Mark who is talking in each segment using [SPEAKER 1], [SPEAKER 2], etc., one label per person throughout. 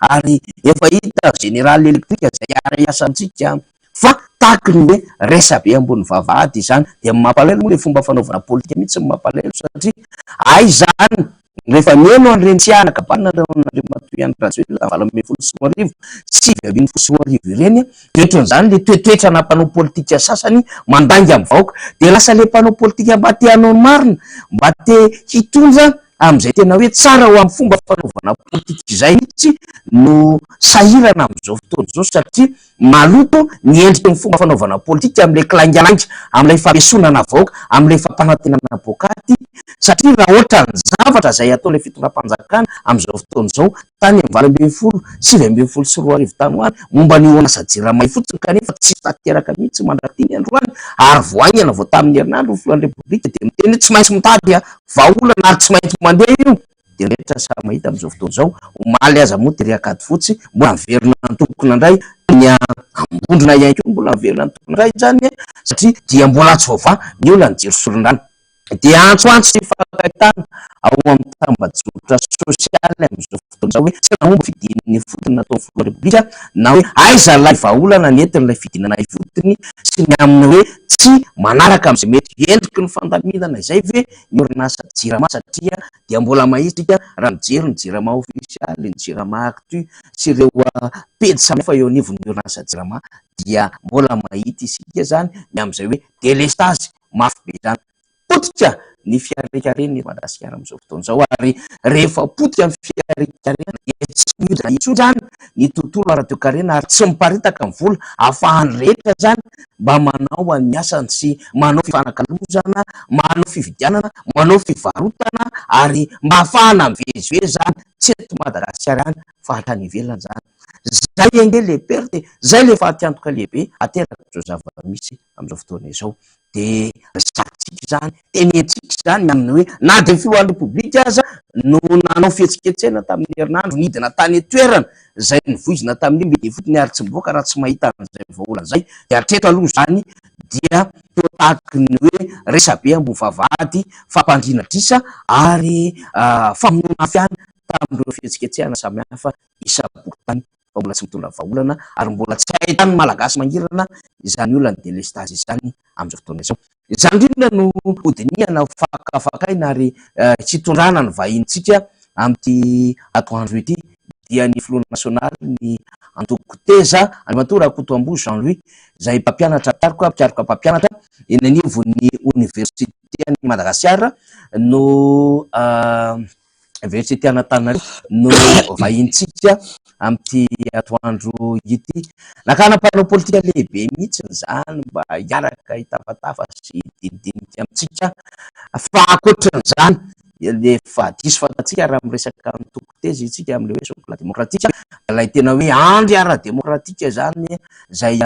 [SPEAKER 1] ary efa hita General Electric izay hiara-hiasa amintsika fa tahaky ny hoe resabe ambony vavahady izany. Dia mampalahelo moa ilay fomba fanaovana politika mihitsy no mampalahelo satria aiza any rehefa mihaino an'ireny tsy anaka-banona Andriamatoa Andry Rajoelina 2018, 2019 ireny dia ohatran'izany ilay toetoetrana mpanao politika sasany mandainga amin'ny vahoaka. Dia lasa ilay mpanao politika mba te hanao ny marina, mba te hitondra amin'izay tena hoe tsara ho amin'ny fomba fanaovana politika izay mihitsy no sahirana amin'izao fotoana izao satria maloto ny endriky ny fomba fanaovana politika amin'ilay kilaingalainga, amin'ilay fampiesonana vahoaka, amin'ilay fampanantenana poakaty satria raha ohatra ny zavatra izay ataon'ilay fitondram-panjakana amin'izao fotoana izao tany amin'ny 18, 2019 tany ho any momba ny orinasa Jirama io fotsiny kanefa tsy tanteraka mihitsy mandrak'ity ny androany ary vao haingana vao tamin'ny herinandro ny filohan'ny Repoblika dia miteny hoe tsy maintsy mitady vahaolana ary tsy maintsy mandeha io dia ny rehetra samy mahita amin'izao fotoana izao. Omaly aza moa tery Ankadifotsy mbola niverina nitokona indray, teny Ambondrona ihany koa mbola niverina nitokona indray izany satria dia mbola tsy voavaha ny olan'ny jiro sy rano. Dia antsoantso sy fankahitana ao amin'ny tambajotra sosialy amin'izao fotoana izao hoe tsy nahomby fidinana ifotony nataon'ny filohan'ny Repoblika na hoe aiza ilay vahaolana nentin'ilay fidinana ifotony sy ny amin'ny hoe tsy manaraka amin'izay mety endriky ny fandaminana izay ve ny orinasa Jirama satria dia mbola mahitsy isika raha mijery ny Jirama ofisialy, ny Jirama actu sy ireo pejy samihafa eo anivon'ny orinasa Jirama dia mbola mahita isika izany ny amin'izay hoe delestazy mafy be izany. Potika ny fiharekarena eto Madagasikara amin'izao fotoana izao ary rehefa potika ny fiharekarena dia tsy mihodina intsony izany ny tontolo ara-toekarena ary tsy miparitaka ny vola ahafahan'ny rehetra izany mba manao ny asany sy manao fifanakalozana, manao fividianana, manao fivarotana ary mba ahafahana mivezivezy izany tsy eto Madagasikara ihany fa hatrany ivelany izany. Izay ange ilay perte e! Izay ilay fatiantoka lehibe aterak'izao zava-misy amin'izao fotoana izao. Dia resahantsika izany, tenentsika izany ny amin'ny hoe na dia ny filohan'ny Repoblika aza no nanao fihetsiketsehana tamin'ny herinandro, nidina tany an-toerana izay novoizina tamin'io media ifotony ary tsy mivoaka raha tsy mahita an'izay vahaolana izay, dia hatreto aloha izany dia toa tahaky ny hoe resabe ambony vavahady, fampandriana adrisa ary famonoana afo ihany tamin'ireo fihetsiketsehana samihafa isam-pokontany fa mbola tsy mitondra vahaolana ary mbola tsy ahitan'ny Malagasy mangirana izany olan'ny delestazy izany amin'izao fotoana izao. Izany indrindra no hodinihana ho fakafakaina ary hitondrana ny vahinintsika amin'ity atoandro ity dia ny filoha nasionalin'ny antoko Teza, Andriamatoa Rakotoamboa Jean Louis, izay mpampianatra mpikaroka, mpikaroka mpampianatra eny anivon'ny oniversiten'i Madagasikara no Oniversite an'Antananarivo no vahinintsika amin'ity atoandro ity. Nakana mpanao politika lehibe mihitsy izany mba hiaraka hitafatafa sy hidinidinika amintsika. Fa ankoatran'izany, efa diso fantatsika raha miresaka antoko teza isika amin'ilay hoe socle demokratika, ilay tena hoe andry ara-demokratika izany izay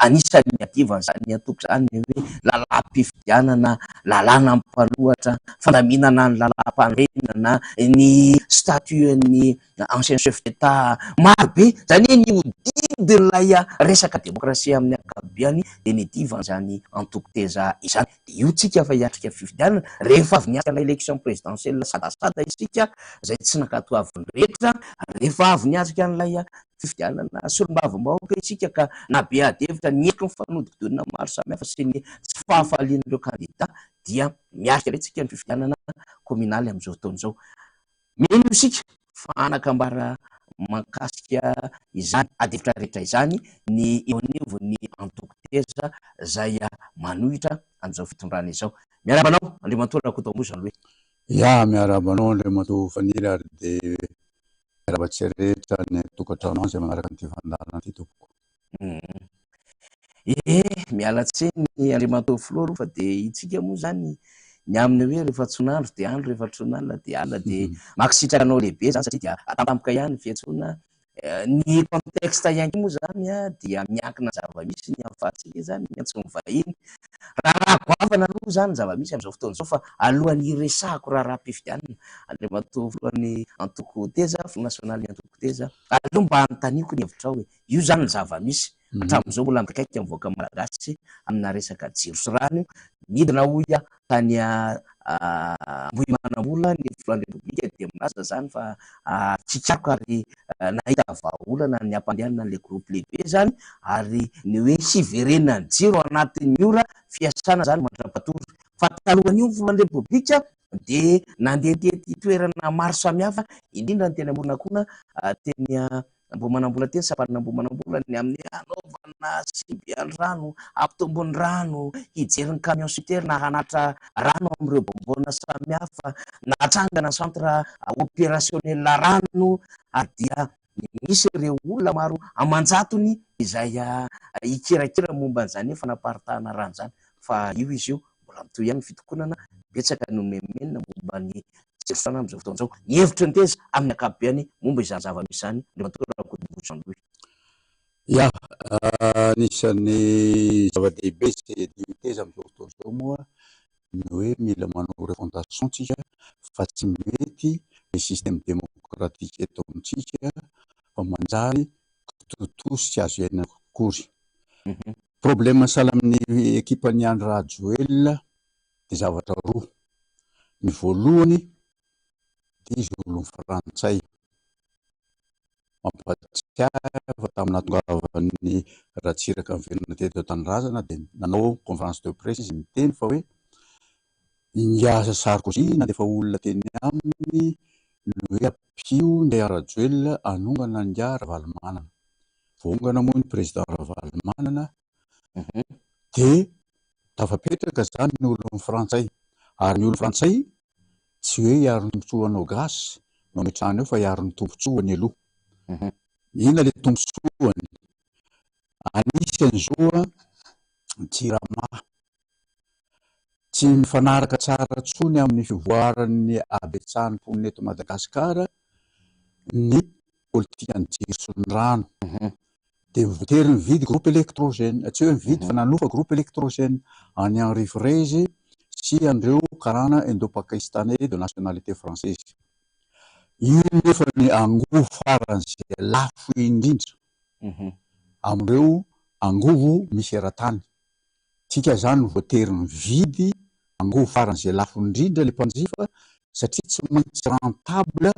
[SPEAKER 1] anisan'ny niadivan'izany antoko izany ny hoe lalàm-pifidianana, lalàna mpanohatra, fandaminana ny lalàm-panorenana, ny statut-n'ny ancien chef d'Etat, maro be. Izany hoe nihodidin'ilay resaka demokrasia amin'ny ankapobeny dia niadivan'izany antoko teza izany. Dia io tsika fa hiatrika fifidianana, rehefa avy niatrika ilay élection présidentielle sadasada isika, izay tsy nankatoavin'ny rehetra, rehefa avy niatrika an'ilay fifidianana solombavambahoaka isika ka na be ady hevitra ny endriky ny fanodikodinana maro samihafa sy ny tsy fahafalian'ireo kandida dia miatrika indray tsika ny fifidianana kaominaly amin'izao fotoana izao. Mino isika fa hanan-kambara mahakasika izany ady hevitra rehetra izany ny eo anivon'ny antoko Teza izay manohitra an'izao fitondrana izao. Miarahaba anao Andriamatoa Rakotoamboa Jean Louis.
[SPEAKER 2] Ya, miarahaba anao Andriamatoa Faniry ary dia Miarahaba antsika rehetra any an-tokantrano any izay manaraka an'ity fandaharana ity tompoko.
[SPEAKER 1] Eh, miala tsiny Andriamatoa Filoha aloha fa dia itsika moa izany ny amin'ny hoe rehefa tson'andro dia andro, rehefa tson'alina dia alina dia mankasitraka anao lehibe izany satria dia tampotampoka ihany ny fiantsoana. Ny contexte ihany koa moa izany dia miankina zava-misy ny ahafahantsika izany miantso ny vahiny. Raharaha goavana aloha izany ny zava-misy amin'izao fotoana izao fa alohan'ny hiresahako raharaham-pifidianana, Andriamatoa Filohan'ny antoko Teza, Filoha nasionalin'ny antoko Teza, aleo mba hanontaniako ny hevitrao hoe io izany ny zava-misy hatramin'izao mbola mikaikaika ny vahoaka malagasy amina resaka jiro sy rano, nidina hoy aho tany Ambohimanambola ny filohan'ny Repoblika dia milaza izany fa tsikariko ary nahita vahaolana ny hampandehanana an'ilay groupe lehibe izany ary ny hoe hiverenan'ny jiro anatin'ny ora fiasana izany mandra-patory. Fa talohan'io ny filohan'ny Repoblika dia nandeha nitety toerana maro samihafa, indrindra ny teny Amoronakona, teny Ambohimanambola teny Sampanina Ambohimanambola ny amin'ny hanaovana simbian'ny rano, hampitombo ny rano, hijery ny camion citerne hanatra rano amin'ireo bonbonne samihafa, natsangana centre opérationnel rano ary dia misy ireo olona maro aman-jatony izay hikirakira momba an'izany fanaparitahana rano izany fa io izy io mbola mitohy ihany ny fitokonana, betsaka no mimenomenona momba ny Jerosana amin'izao fotoana izao. Ny hevitry ny teza amin'ny ankapobeny momba izany zava-misy izany, Andriamatoa Rakotomboa Jean Louis.
[SPEAKER 2] Ya, anisan'ny zava-dehibe izay iadian'ny teza amin'izao fotoana izao moa ny hoe mila manao refondation tsika fa tsy mety ny système démocratique eto amintsika fa manjary kitoatoa sy tsy azo iainana akory. Problème sahala amin'ny ekipan'i Andry Rajoelina dia zavatra roa. Ny voalohany dia izy olon'ny frantsay. Mampahatsiahy fa tamin'ny nahatongavan'i Ratsiraka niverina teto an-tanindrazana dia nanao conférence de presse izy niteny fa hoe Ingahy Sarkozy nandefa olona teny aminy ny hoe ampio Ingahy Rajoelina hanongana an'Ingahy Ravalomanana. Voaongana moa ny président Ravalomanana Dia tafapetraka izany ny olon'ny frantsay. Ary ny olon'ny frantsay tsy hoe hiaro ny tombotsoanao gasy no ametrahany eo fa hiaro ny tombotsoany aloha. Inona ilay tombotsoany? Anisany izao ny jirama. Tsy mifanaraka tsara intsony amin'ny fivoaran'ny habetsahan'ny mponina eto Madagasikara ny politikan'ny jiro sy ny rano. Dia voatery nividy groupe électrogène, tsy hoe nividy fa nanofa groupe électrogène an'i Henri Fraise sy an'ireo karana indo-pakistanais de nationalité française. Io nefa ny angovo faran'izay lafo indrindra amin'ireo angovo misy eran-tany. Tsika zany voatery mividy angovo faran'izay lafo indrindra le mpanjifa satria tsy maintsy rentable,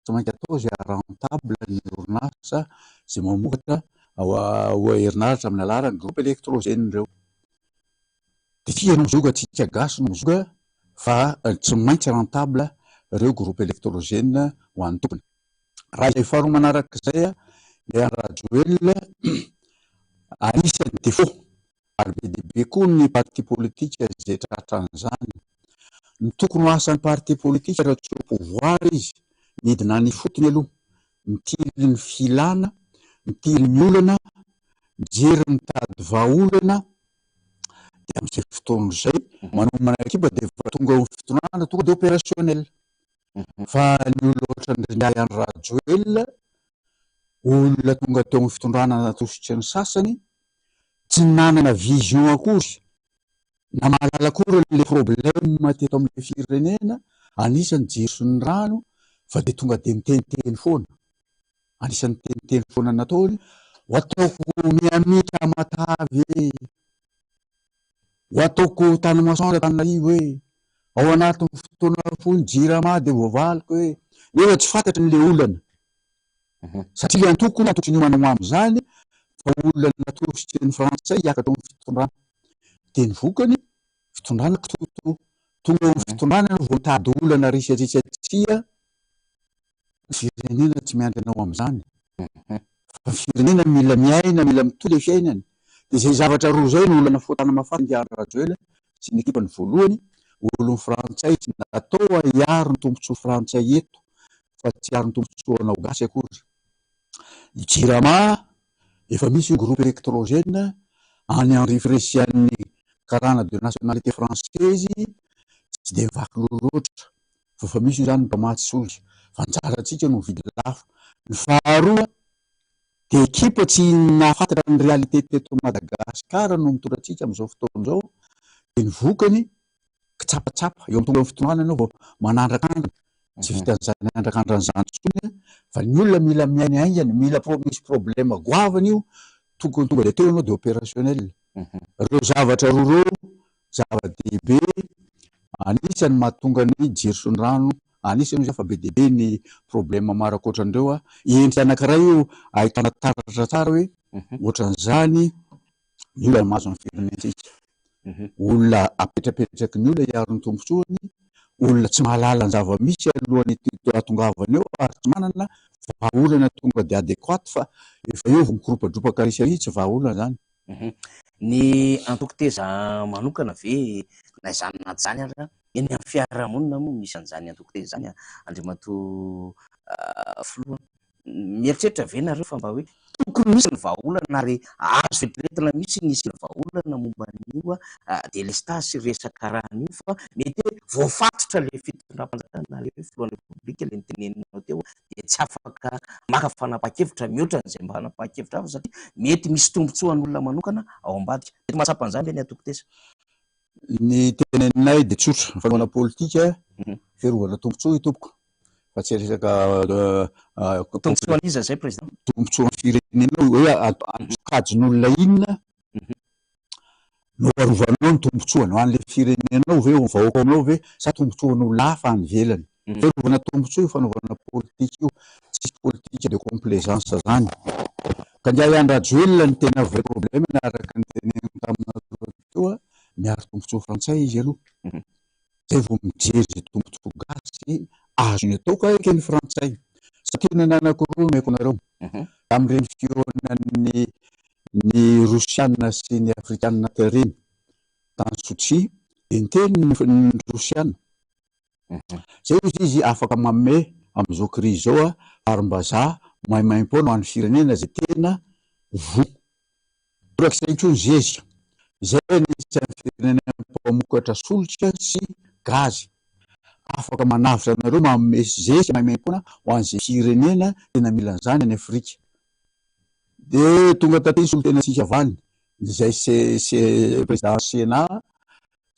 [SPEAKER 2] tsy maintsy atao izay haha-rentable ny orinasa izay mamokatra herinaratra amin'ny alalan'ny groupe électrogène ireo. Dia tsika no mizoga, tsika gasy no mizoga fa tsy maintsy rentable ireo groupe électrogène ho an'ny tompony. Raha izay faharoa manaraka izay dia Rajoelina anisan'ny défaut ary be dia be koa ny parti politika izay tratran'izany. Ny tokony ho asan'ny parti politika raha tsy au pouvoir izy, midina any ifotony aloha, mitily ny filana, mitily ny olana, mijery mitady vahaolana, dia amin'izay fotoana izay manomana ekipa dia efa tonga eo amin'ny fitondrana tonga dia opérationnel. Fa ny olona ohatran'i Ringahy Andry Rajoelina, olona tonga teo amin'ny fitondrana natositry ny sasany, tsy nanana vision akory, na mahalala akory an'ilay problème teto amin'ilay firenena, anisan'ny jiro sy ny rano, fa dia tonga dia miteniteny foana. Anisan'ny teniteny foana nataony, ho ataoko Miami Tamatave e! Ho ataoko Tanimasoandro Antananarivo e! Ao anatin'ny fotoana fohy ny Jirama dia voavaliko e! Nefa tsy fantatry ny le olana. Satria le antoko ny antoko niomana ho amin'izany fa olona natosika ny frantsay hiakatra ao amin'ny fitondrana. Dia ny vokany, fitondrana kitoatoa. Tonga eo amin'ny fitondrana ianao vao mitady olana rehetra tsia. Ny firenena tsy miandry anao amin'izany. Fa ny firenena mila miaina, mila mitohy ilay fiainany. Dia izay zavatra roa izay no olana fotana mahafaty an'i Andry Rajoelina sy ny ekipany voalohany, olon'ny frantsay tsy natao hiaro ny tombontsoa frantsay eto fa tsy hiaro ny tombontsoanao gasy akory. Ny jirama efa misy io groupe électrogène any Henri Fresy an'ny karana de nationalité française tsy dia vaky loha loatra. Fa efa misy izany ny mpamatsy solika fa anjarantsika no mividy lafo. Ny faharoa dia ekipa tsy nahafantatra ny réalité teto Madagascar no mitondra antsika amin'izao fotoana izao dia ny vokany kitsapatsapa eo amin'ny tonga amin'ny fitondrana ianao vao manandrakandrana tsy vitan'izany andrakandrana izany intsony fa ny olona mila miaina haingana mila misy problème goavana io tokony tonga dia teo ianao dia opérationnel. Ireo zavatra roa ireo zava-dehibe. Anisan'ny mahatonga ny jiro sy ny rano, anisany io zany fa be dia be ny problème maro ankoatran'ireo a. Endrika anankiray io ahitana taratra tsara hoe ohatran'izany ny olana mahazo ny firenentsika. Olona apetrapetraky ny olona hiaro ny tombontsoany, olona tsy mahalala ny zava-misy alohan'ny hahatongavany eo ary tsy manana vahaolana tonga dia adéquate fa efa eo vao mikoropadropaka arisy ary tsy vahaolana izany.
[SPEAKER 1] Ny antoko Teza manokana ve na izany na tsy izany ary eny amin'ny fiarahamonina moa misy an'izany antoko Teza izany Andriamatoa Filoha? Mieritreritra ve nareo fa mba hoe tokony hisy ny vahaolana ary azo eritreretina mihitsy ny hisian'ny vahaolana momba an'io delestazy sy resaka rano io fa mety hoe voafatotra ilay fitondram-panjakana na ilay hoe filohan'ny repoblika ilay noteneninao teo dia tsy afaka maka fanapahan-kevitra mihoatra an'izay mba fanapahan-kevitra hafa satria mety misy tombotsoan'olona manokana ao ambadika. Mety mahatsapa an'izany ve ny antoko teza?
[SPEAKER 2] Ny teneninay dia tsotra, ny fanaovana politika fiarovana tombotsoa io tompoko fa tsy resaka
[SPEAKER 1] Tombotsoan'iza izay président?
[SPEAKER 2] Tombotsoan'ny firenena hoe sokajin'olona inona no arovanao ny tombotsoany, ho an'ilay firenenao ve, ho an'ny vahoaka ao aminao ve sa tombotsoan'olona hafa any ivelany. Fiarovana tombotsoa io fanaovana politika io, tsisy politique de complaisance zany. Ka ingahy Andry Rajoelina no tena vrai problème araka ny teneniko taminareo teo, miaro tombotsoa frantsay izy aloha, zay vao mijery izay tombotsoa gasy azony atao ka eken'ny frantsay. Santionany anankiroa omeko anareo, tamin'ireny fihaonan'ny ny rosiana sy ny afrikana ireny tany Sochi dia niteny ny rosiana Zay ozy izy afaka manome amin'izao crise izao a, varim-bazaha maimaimpoana ho an'ny firenena izay tena voa. Torak'izay koa ny zezika, izay anisan'ny firenena mpamokatra solika sy gazy. Afaka manavotra anareo manome zezika maimaimpoana ho an'izay firenena tena mila an'izany any Afrika. Dia tonga taty ny solontenantsika avy any, izay président Sénat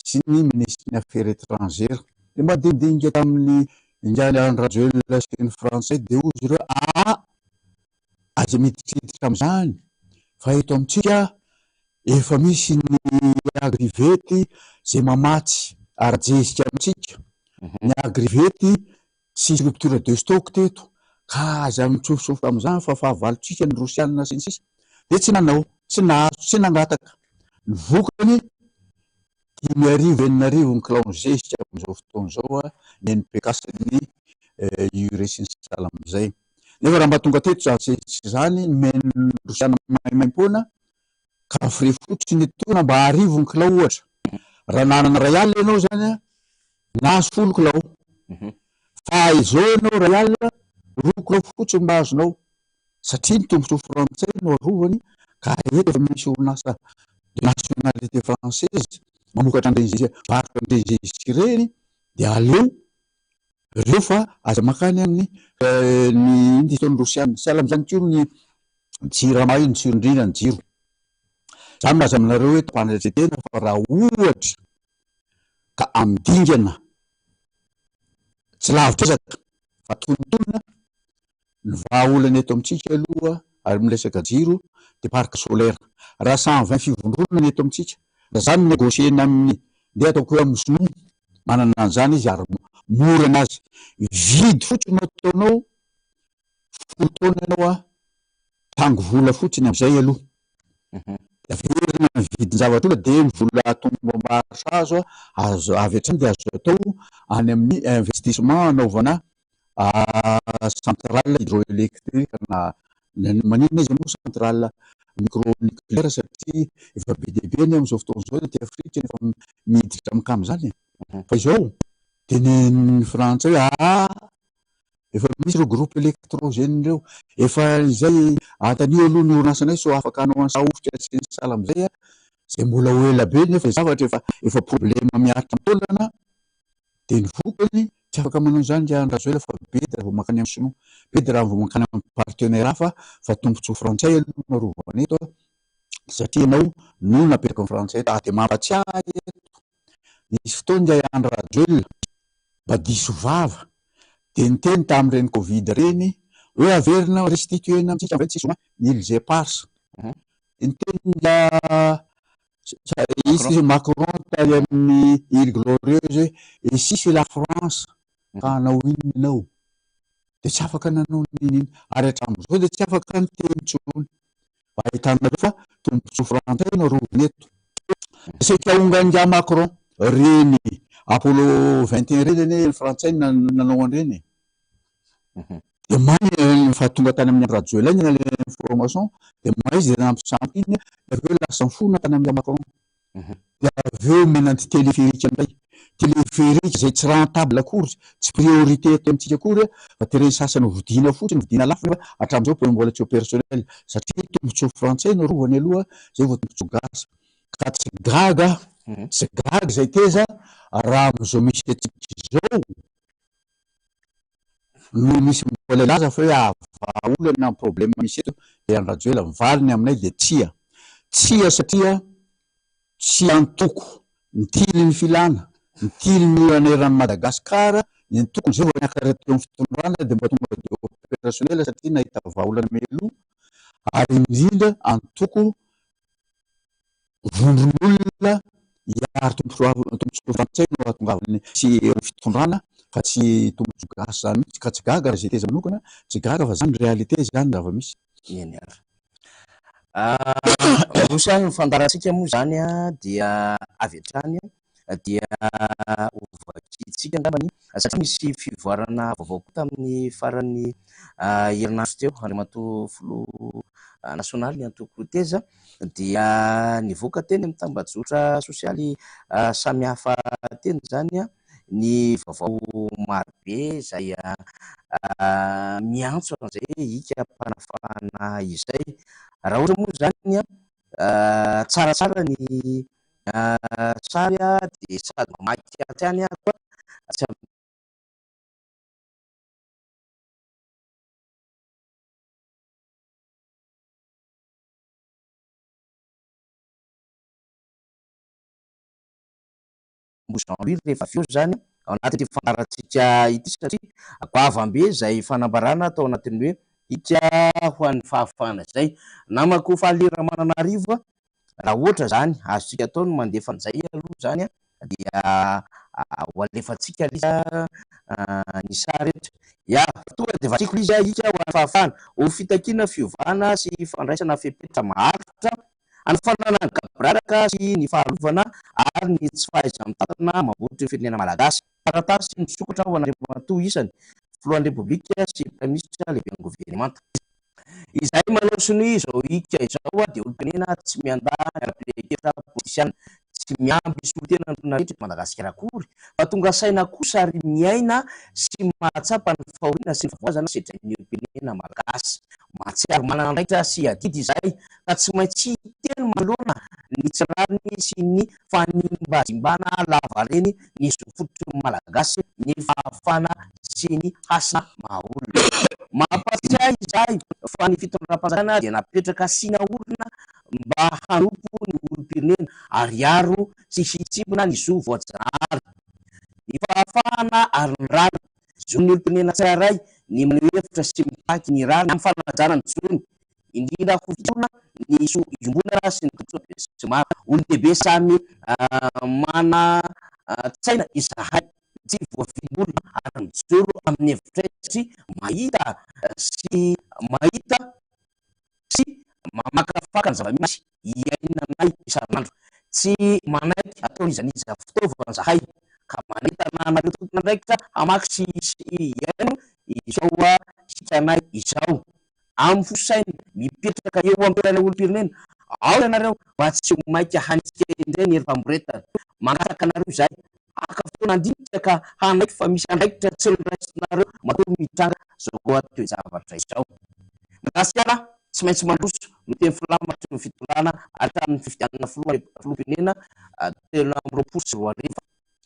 [SPEAKER 2] sy ny minisitry ny affaires étrangères. Dia mba dinidinika tamin'ny ingahy Andry Rajoelina sy ny frantsay dia hozy ireo aa aza miditriditra amin'izany fa eto amintsika efa misy ny agrivety izay mamatsy ara-jezika amintsika. Ny agrivety Tsisy rupture de stock teto ka aza mitsofotsofoka amin'izany fa fahavalontsika ny rosianina sy ny sisa Dia tsy nanao, tsy nahazo, tsy nangataka. Ny vokany, 5000, 6000 ny kilao mizezika amin'izao fotoana izao ny NPK sy ny urée sy ny sahala amin'izay. Nefa raha mba tonga teto izany zezika izany, nomen'ny rosiana maimaimpoana, ka frais fotsiny etoana mba arivo ny kilao ohatra. Raha nanana 1000 ianao izany nahazo folo kilao. Fa izao ianao 1000, roa kilao fotsiny mba azonao. Satria ny tombontsoa frantsay no arovany ka eto efa misy orinasa de nationalité française mamokatra an'ireny zezika, mivarotra an'ireny zezika ireny dia aleo ireo fa aza mankany amin'ny ny inona izy teo ny rosiana. Sahala amin'izany koa ny jirama io, ny jiro indrindra ny jiro. Za milaza aminareo hoe mpanetretena fa raha ohatra ka amin'ny dingana tsy lavitra ezaka fa tonontonona ny vahaolana eto amintsika aloha ary amin'ny resaka jiro dia parc solaire. Raha 120 fivondronana ny eto amintsika, raha izany no négocier-na amin'ny, ndeha ataoko hoe amin'ny sinoa, manana an'izany izy ary mora ny azy. Vidy fotsiny no ataonao, folo taona ianao an, tango vola fotsiny amin'izay aloha. Dia averina ny vidin-javatra olona dia ny vola tombam-barotra azo, azo avy hatrany dia azo atao any amin'ny investissement anaovana centrale hydroélectrique na maninona izy moa centrale micro nucléaire satria efa be dia be anie amin'izao fotoana izao aty Afrika efa miditra amin'ny amin'izany e. Fa izao tenenin'ny frantsay hoe aa efa misy ireo groupe électrogène ireo, efa izay antanio aloha ny orinasanay sao afaka hanao an'i Sahofika sy ny sahala amin'izay izay mbola ho ela be nefa zavatra efa efa problème mihatra am-taolana dia ny vokany tsy afaka manao izany i Andry Rajoelina fa bedy raha vao mankany amin'ny sinoa, bedy raha vao mankany amin'ny partenaire hafa fa tombotsoa frantsay aloha no arovana eto satria ianao no napetraky ny frantsay eto ary dia mampatsiahy eto nisy fotoana ingahy Andry Rajoelina mba diso vava dia niteny tamin'ireny covid ireny hoe averina restituer-na amintsika amin'ny 26 juin ny îles éparses. Niteny ingahy Macron. ary amin'ny Îles Glorieuses hoe et si c'est la France ka hanao inona ianao? Dia tsy afaka nanao n'inon'inona. Ary hatramin'izao dia tsy afaka niteny intsony. Mba ahitanareo fa tombontsoa frantsay no arovana eto. Saika ahongan'ingahy Macron. Ireny Apollo 21 ireny anie ny frantsay no nanao an'ireny e. Dia may fa tonga tany amin'ny Andry Rajoelina ilay information dia may izy dia nampisampy iny dia avy eo lasa nifona tany amin'i Macron. Dia avy eo omena an'ity téléphérique indray. Téléphérique izay tsy rentable akory, tsy priorité eto amintsika akory fa tereny sasany hovidiana fotsiny, hovidiana lafo nefa hatramin'izao mbola tsy opérationnel satria tombotsoa frantsay no arovany aloha izay vao tombotsoa gasy. Ka tsy gaga aho, tsy gaga izay teza raha amin'izao misy antsika izao no misy mbola hilaza fa hoe hahavaha olana ny problème misy eto dia Andry Rajoelina. Ny valiny aminay dia tsia. Tsia satria tsy antoko nitily ny filana, nitily ny olana eran'i Madagasikara ny antokony izay vao niakatra teo amin'ny fitondrana dia mba tonga dia opérationnel satria nahita vahaolana mialoha ary indrindra antoko vondron'olona hiaro tombontsoa frantsay no ahatongavany sy eo amin'ny fitondrana fa tsy tombontsoa gasy zany mihitsy ka tsy gaga raha izay teza manokana, tsy gaga fa zany réalité zany ny zava-misy.
[SPEAKER 1] Eny ary. Roso ihany ny fandaharantsika moa izany dia avy hatrany dia hovakintsika angambany satria misy fivoarana vaovao koa tamin'ny faran'ny herinandro teo. Andriamatoa filoha nasionaly ny antoko Teza dia nivoaka teny amin'ny tambajotra sosialy samihafa teny izany ny vaovao marobe izay miantso an'izay hikam-panafahana izay. Raha ohatra moa izany tsaratsara ny sary dia sady mamaky aty ihany aho koa tsy Jean Louis rehefa avy eo izany ao anatin'ity fandaharantsika ity satria goavam-be izay fanambarana tao anatin'ny hoe hika ho an'ny fahafahana izay. Namako Faly Ramananarivo Raha ohatra izany azontsika atao ny mandefa an'izay aloha izany dia ho alefantsika ilay izy ny sary eto. Ya, tonga dia vakiko ilay izy, hika ho an'ny fahafahana, ho fitakiana fiovana sy fandraisana fepetra maharitra hanafanana ny gaboraraka sy ny fahalovana ary ny tsy fahaiza-mitantana mambotry ny firenena malagasy. Taratasy misokatra ho an'Andriamatoa isany, Filohan'ny Repoblika sy Praiminisitra Lehiben'ny Governemanta. Izay manao sonia izao hika izao dia olom-pirenena tsy miandahy ny ara-pirehan-kevitra politisiana, tsy miamby solontena ny mponina rehetra eto Madagasikara akory, fa tonga saina kosa ary miaina sy mahatsapa ny fahoriana sy ny fahavoazana sedrain'ny olom-pirenena malagasy. Mahatsiaro manana andraikitra sy adidy izahay ka tsy maintsy hiteny manoloana ny tsy rariny sy ny fanimbazimbana lavareny ny zo fototry ny Malagasy, ny fahafahana sy ny hasina maha olona. Mampahatsiahy izahay fa ny fitondram-panjakana dia napetraka sy naorina mba hanompo ny olom-pirenena ary hiaro sy hitsimbina ny zo voajanahary, ny fahafahana ary ny rariny. Zon'ny olom-pirenena tsirairay ny maneho hevitra sy mitaky ny rariny amin'ny fanajana ny zony indrindra ho fitoroana ny soa iombonana sy ny tombontsoa be sy maro. Olon-dehibe samy manan-tsaina izahay, tsy voavidim-bola ary mijoro amin'ny hevitray satria mahita sy mahita sy mamakafaka ny zava-misy iainanay isan'andro. Tsy manaiky ataon'iza n'iza fitaovana izahay ka manentana anareo tompon'andraikitra hamaky sy hihaino izao hitanay izao. Amin'ny fo saina mipetraka eo am-pelatan'ilay olom-pirenena. Aoka ianareo mba tsy ho maika hanitsika indray ny herim-pamoretana. Mangataka anareo izahay haka fotoana handinika ka hanaiky fa misy andraikitra tsy noraisinareo matoa mitranga izao toe-javatra izao. Madagasikara tsy maintsy mandroso no teny filamatry ny fitondrana hatramin'ny fifidianana filoham-pirenena 2023.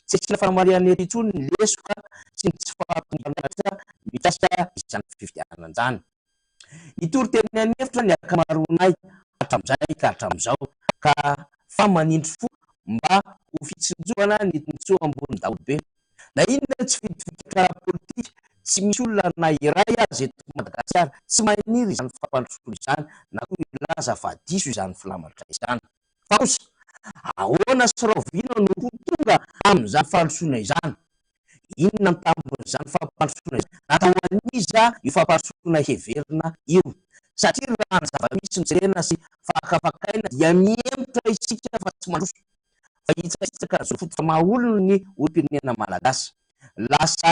[SPEAKER 1] Tsy asiana fanamarihana eto intsony ny lesoka sy ny tsy fahatomombanana mikasika izany fifidianana izany. Nitory teny an'efitra ny ankamaroanay hatramin'izay ka hatramin'izao ka fa manindry fo mba ho fitsinjovana ny tombontsoa ambonin'ny daholobe. Na inona tsy fitovian-kevitra ara-politika, tsy misy olona na iray aza eto Madagasikara tsy maniry izany fampandrosoana izany na koa hilaza fa diso izany filamatra izany. Fa kosa, Ahoana sy rahoviana no ho tonga amin'izany fandrosoana izany? Inona ny tambin'izany fampandrosoana izany? Natao ho an'iza io fampandrosoana heverina io? Satria raha ny zava-misy no jerena sy fakafakaina dia mihemotra isika fa tsy mandroso. Fa hitsakitsaka ny zo fototra maha olona ny olom-pirenena malagasy. Lasa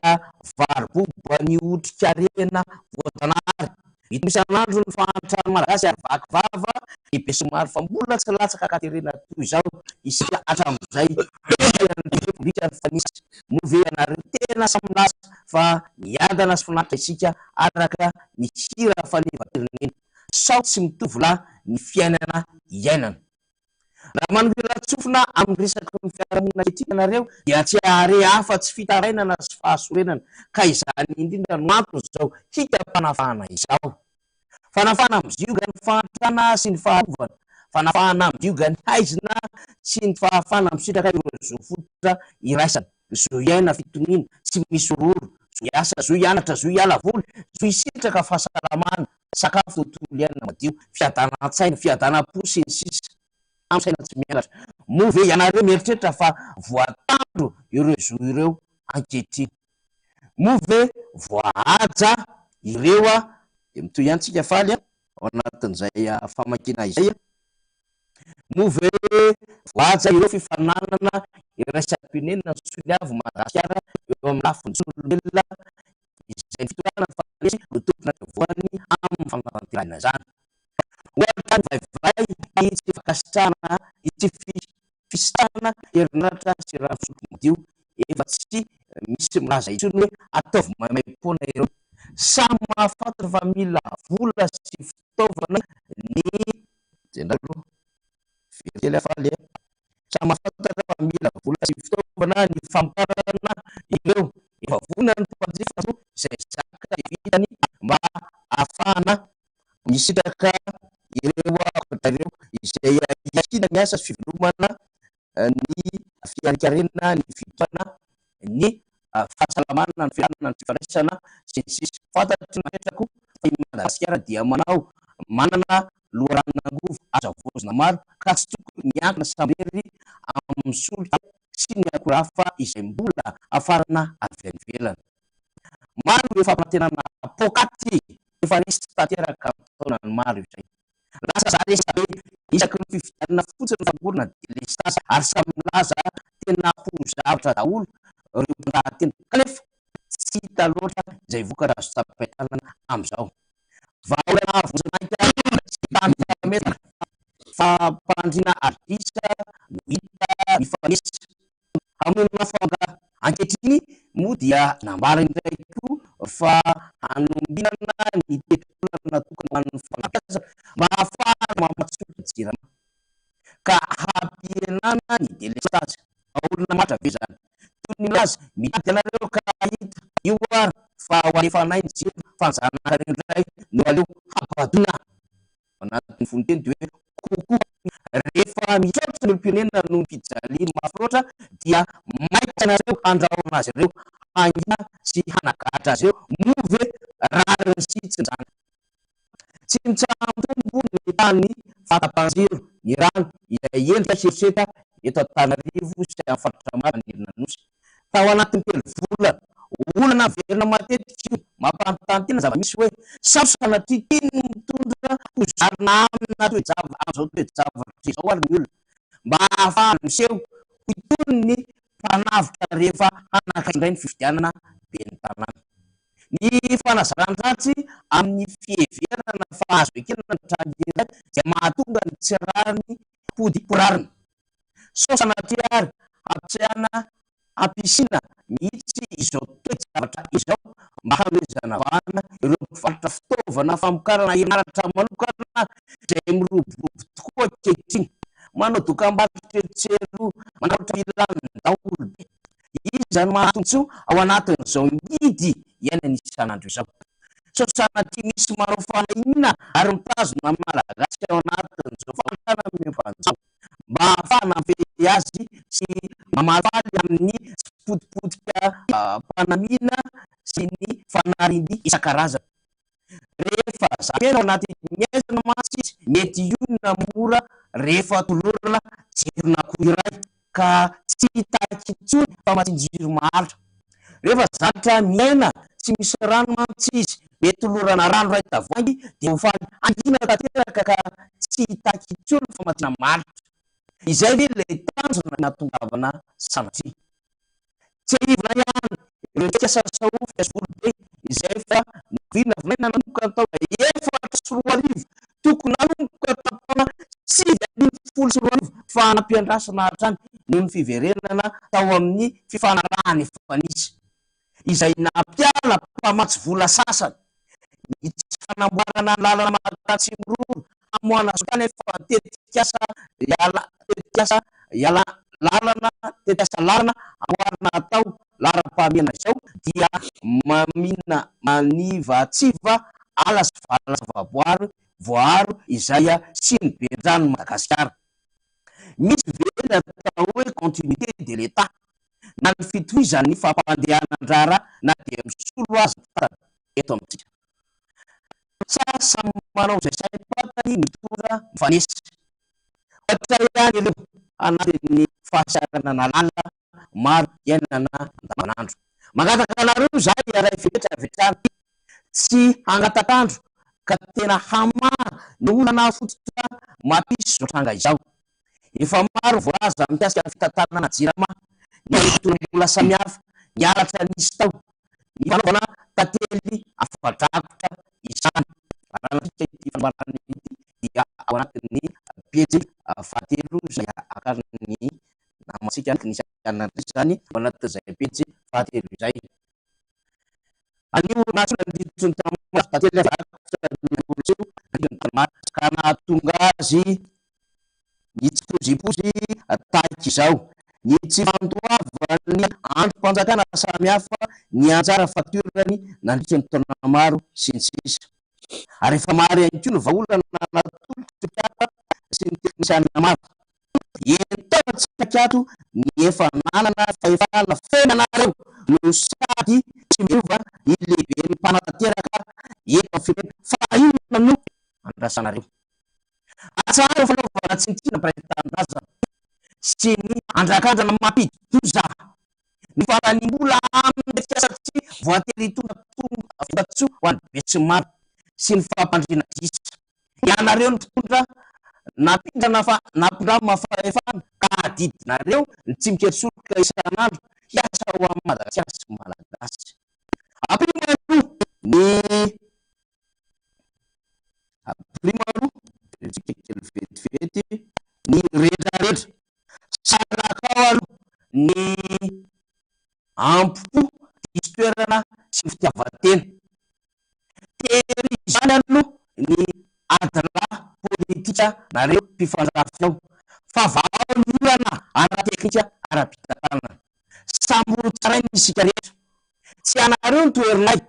[SPEAKER 1] varoboba ny otrikarena voajanahary. Mitombo isan'andro ny fahantran'ny Malagasy ary vaky vava ny besinimaro fa mbola tsy latsaka an-katerena toy izao isika hatramin'izay fiainan'ny Repoblika nifanisy. Moa ve ianareo tena samy milaza fa miadana sy finaritra isika araka ny hira fanevam-pirenena? Sao tsy mitovy lahy ny fiainana iainana? Raha manongilan-tsofina amin'ny resaky ny fiarahamonina ankehitriny ianareo dia tsy hahare afa-tsy fitarainana sy fahasorenana, ka izany indrindra no anton'izao hikam-panafahana izao. Fanafahana amin'ny ziogan'ny fahantrana sy ny fahalovana, fanafahana amin'ny ziogan'ny haizina sy ny fahafahana misitraka ireo zo fototra iraisana, zo hiaina fitoniana, tsy misy horohoro, zo hiasa, zo hianatra, zo hiala voly, zo hisitraka fahasalamana, sakafo, tontolo iainana madio, fiadanan-tsaina, fiadanam-po, sy ny sisa Amin'ny saina tsy miangatra. Moa ve ianareo mieritreritra fa voatandro ireo zo ireo ankehitriny? Moa ve voahaja ireo? Dia mitohy ihany tsika faly ao anatin'izay famakiana izay. Moa ve voahaja ireo fifaninanana iraisam-pirenena soniavin'i Madagasikara eo amin'ny lafiny zon'olombelona izay ny fitondrana nifanesy no tompon'andraikitra voalohany amin'ny fanatanterahina izany. Ohatra mivaivay ny tsy fankasitrahana ny tsy fisitrahana herinaratra sy rano fisotro madio, efa tsy misy milaza intsony hoe ataovy maimaimpoana ireo. Samy mahafantatra fa mila vola sy fitaovana ny. Jereo aloha. Very kely aho faly e. Samy mahafantatra fa mila vola sy fitaovana ny famokarana ireo. Efa vonona ny mpanjifa izay zaka dia vitany mba ahafahana misitraka ireo vokatra ireo izay hiakiana ny asa sy fivelomana ny fiharinkarena, ny fitondrana, ny fahasalamana, ny fiarahana, ny fifandraisana, sy ny sisa Fantatry ny rehetra koa fa i Madagasikara dia manao manana loharanon'angovo azo havaozina maro ka tsy tokony miankina samirery amin'ny solika sy ny akora hafa izay mbola hafarana avy any ivelany. Maro ireo fampanantenana poakaty efa nisy tanteraka an-taonany maro izay. Lasa zary resabe isaky ny fifidianana fotsiny ny famongorana delestazy ary samy milaza tena ho zavatra daholo ireo mpandahateny kanefa tsy hita loatra izay vokatra azo tsapain-tanana amin'izao. Vahaolana vonjimaika sy tany fametaka fampandriana adrisa no hita mifanesy. Hamonoana afo angaha? Ankehitriny moa dia nambara indray koa fa hanombinana ny tetibola natokana ho an'ny fanabeazana mba hahafahana mamatsy solika Jirama ka hampihenana ny delestazy. Vahaolana maharitra ve izany? Toy ny milaza, mitady anareo ka hahita, io ary fa ho alefanay ny jiro fa ny zanakareo indray no aleo habadoina. Ao anatin'ny fononteny dia hoe kokoa. Rehefa mitroatra ny olom-pirenena noho ny fijaliany mafy loatra dia maika ianareo handrahona azy ireo, hangina sy hanagadra azy ireo, moa ve rariny sy hitsiny izany? Tsy mitsaha-mitombo ny tahan'ny fahatapahan-jiro, ny rano, izay endrika herisetra eto Antananarivo sy amin'ny faritra maro manerana ny Nosy. Tao anatin'ny telo volana. Olana averina matetika io. Mampanontany tena zava-misy hoe sao sanatria tian'ny mitondra ho zarina amina toe-javatra amin'izao toe-javatra izao ary ny olona mba hahafahany miseho ho itony ny mpanavotra rehefa hanakaiky indray ny fifidianana ben'ny tanàna. Ny fanazaran-dratsy amin'ny fiheverana fa azo ekena ny tranga iray dia mahatonga ny tsy rariny hody ho rariny. Sao sanatria ary hampiseana hampisiana mihitsy izao toe-javatra izao mba hanomezana vahana ireo mpivarotra fitaovana famokarana herinaratra manokana izay miroborobo tokoa ankehitriny. Manao dokambarotra etsy sy eroa, manamboatra vilany daholobe. Iza no mahatombontsoa ao anatin'izao ngidy iainana isan'andro izao? Sao sanatria misy manao fanahiana ary mitazona ny Malagasy ao anatin'izao fahantrana miompan'izao mba hahafahana mifehy azy sy mamalifaly amin'ny tsipotipotika mpanamiana sy ny fanariam-by isan-karazany. Rehefa zakaina ao anaty miaizana mantsy izy, mety hionona mora rehefa tolorana jiron'akoho iray ka tsy hitaky intsony famatsian-jiro maharitra. Rehefa zatra miaina tsy misy rano mantsy izy, mety tolorana rano iray tavoahangy dia ho faly hangina tanteraka ka tsy hitaky intsony famatsiana maharitra. Izay ve ilay tanjona nahatongavana sanatria? Tsiahivina ihany ireo tetikasa Sahofika sy Volobe izay efa novinavinaina nanomboka ny taona 2004, tokony nanomboka tamin'ny taona 2019 fa nampiandrasana hatrany noho ny fiverenana tao amin'ny fifanarahana efa nisy. Izay nampiala mpamatsy vola sasany. Ny tsy fanamboarana ny lalana mankany Tsimiroro hamoahana solitany efa tetikasa iala tetikasa iala lalana tetikasa lalana amboarina atao laharam-pahamehana izao dia mamina manivatsiva ala sy vala zavaboary voaaro izay siniben-dranon'i Madagasikara. Misy ve ny atao hoe continuité de l'Etat na ny fitohizan'ny fampandehanan-draharaha na dia misolo aza ny mpitantana eto amintsika? Sa samy manao izay saim-pantany mitondra mifanesy? Ohatra ihany ireo anatin'ny fahasahiranana lalina maro iainana andavanandro. Mangataka anareo izahay hiaray fepetra avy hatrany, tsy hangatak'andro ka tena hamaha ny olana fototra mampisy izao tranga izao. Efa maro ny voalaza mikasika ny fitantanana Jirama, ny fitoeram-bola samihafa, ny halatra nisy tao, ny fanaovana tantely afa-drakotra izany. Raha antsika ity fanambarana ity dia ao anatin'ny pejy fahatelo izay akarin'ny namantsika teknisiana indray izany ao anatin'izay pejy fahatelo izay. Anio nahasoa nandritry ny taona maro tantely afa-drakotra ny olon-tsoa nandritry ny taona maro ka nahatonga azy nitsipozipozy tahaka izao. Ny tsy fandoavan'ny andrim-panjakana samihafa ny anjara faktiorany nandritry ny taona maro sy ny sisa. Ary efa maro ihany koa ny vahaolana natolotry ny mpiasa sy ny teknisiana maro. Entaona tsy ankiato ny efa nanana fahefana feno anareo no sady tsy miova ny lehiben'ny mpanatanteraka eto amin'ny firenena fa inona no andrasanareo? Atsaharo ny fanaovana tsinontsinona mpiray tanindrazana sy ny andrakandrana mampidi-doza ny fandaniam-bola amin'ny tetikasa tsy voatery hitondra vokatsoa ho an'ny besinimaro sy ny fampandriana gisa. Ianareo no mpitondra nampindrana fa nampindrama fahefana ka adidinareo ny tsy mikely soroka isan'andro hiasa ho an'i Madagasikara sy ny Malagasy. Ampio aloha ny Ampirimo aloha, jerentsika kely vetivety ny retraretra. Salakao aloha ny ampo-po diso toerana sy ny fitiavan-tena. Tery izany aloha ny adilahy politika nareo mpifandrafy ao fa vahao ny olana ara-teknika ara-pitantanana. Samy ho tsaraina isika rehetra. Tsy anareo ny toherinay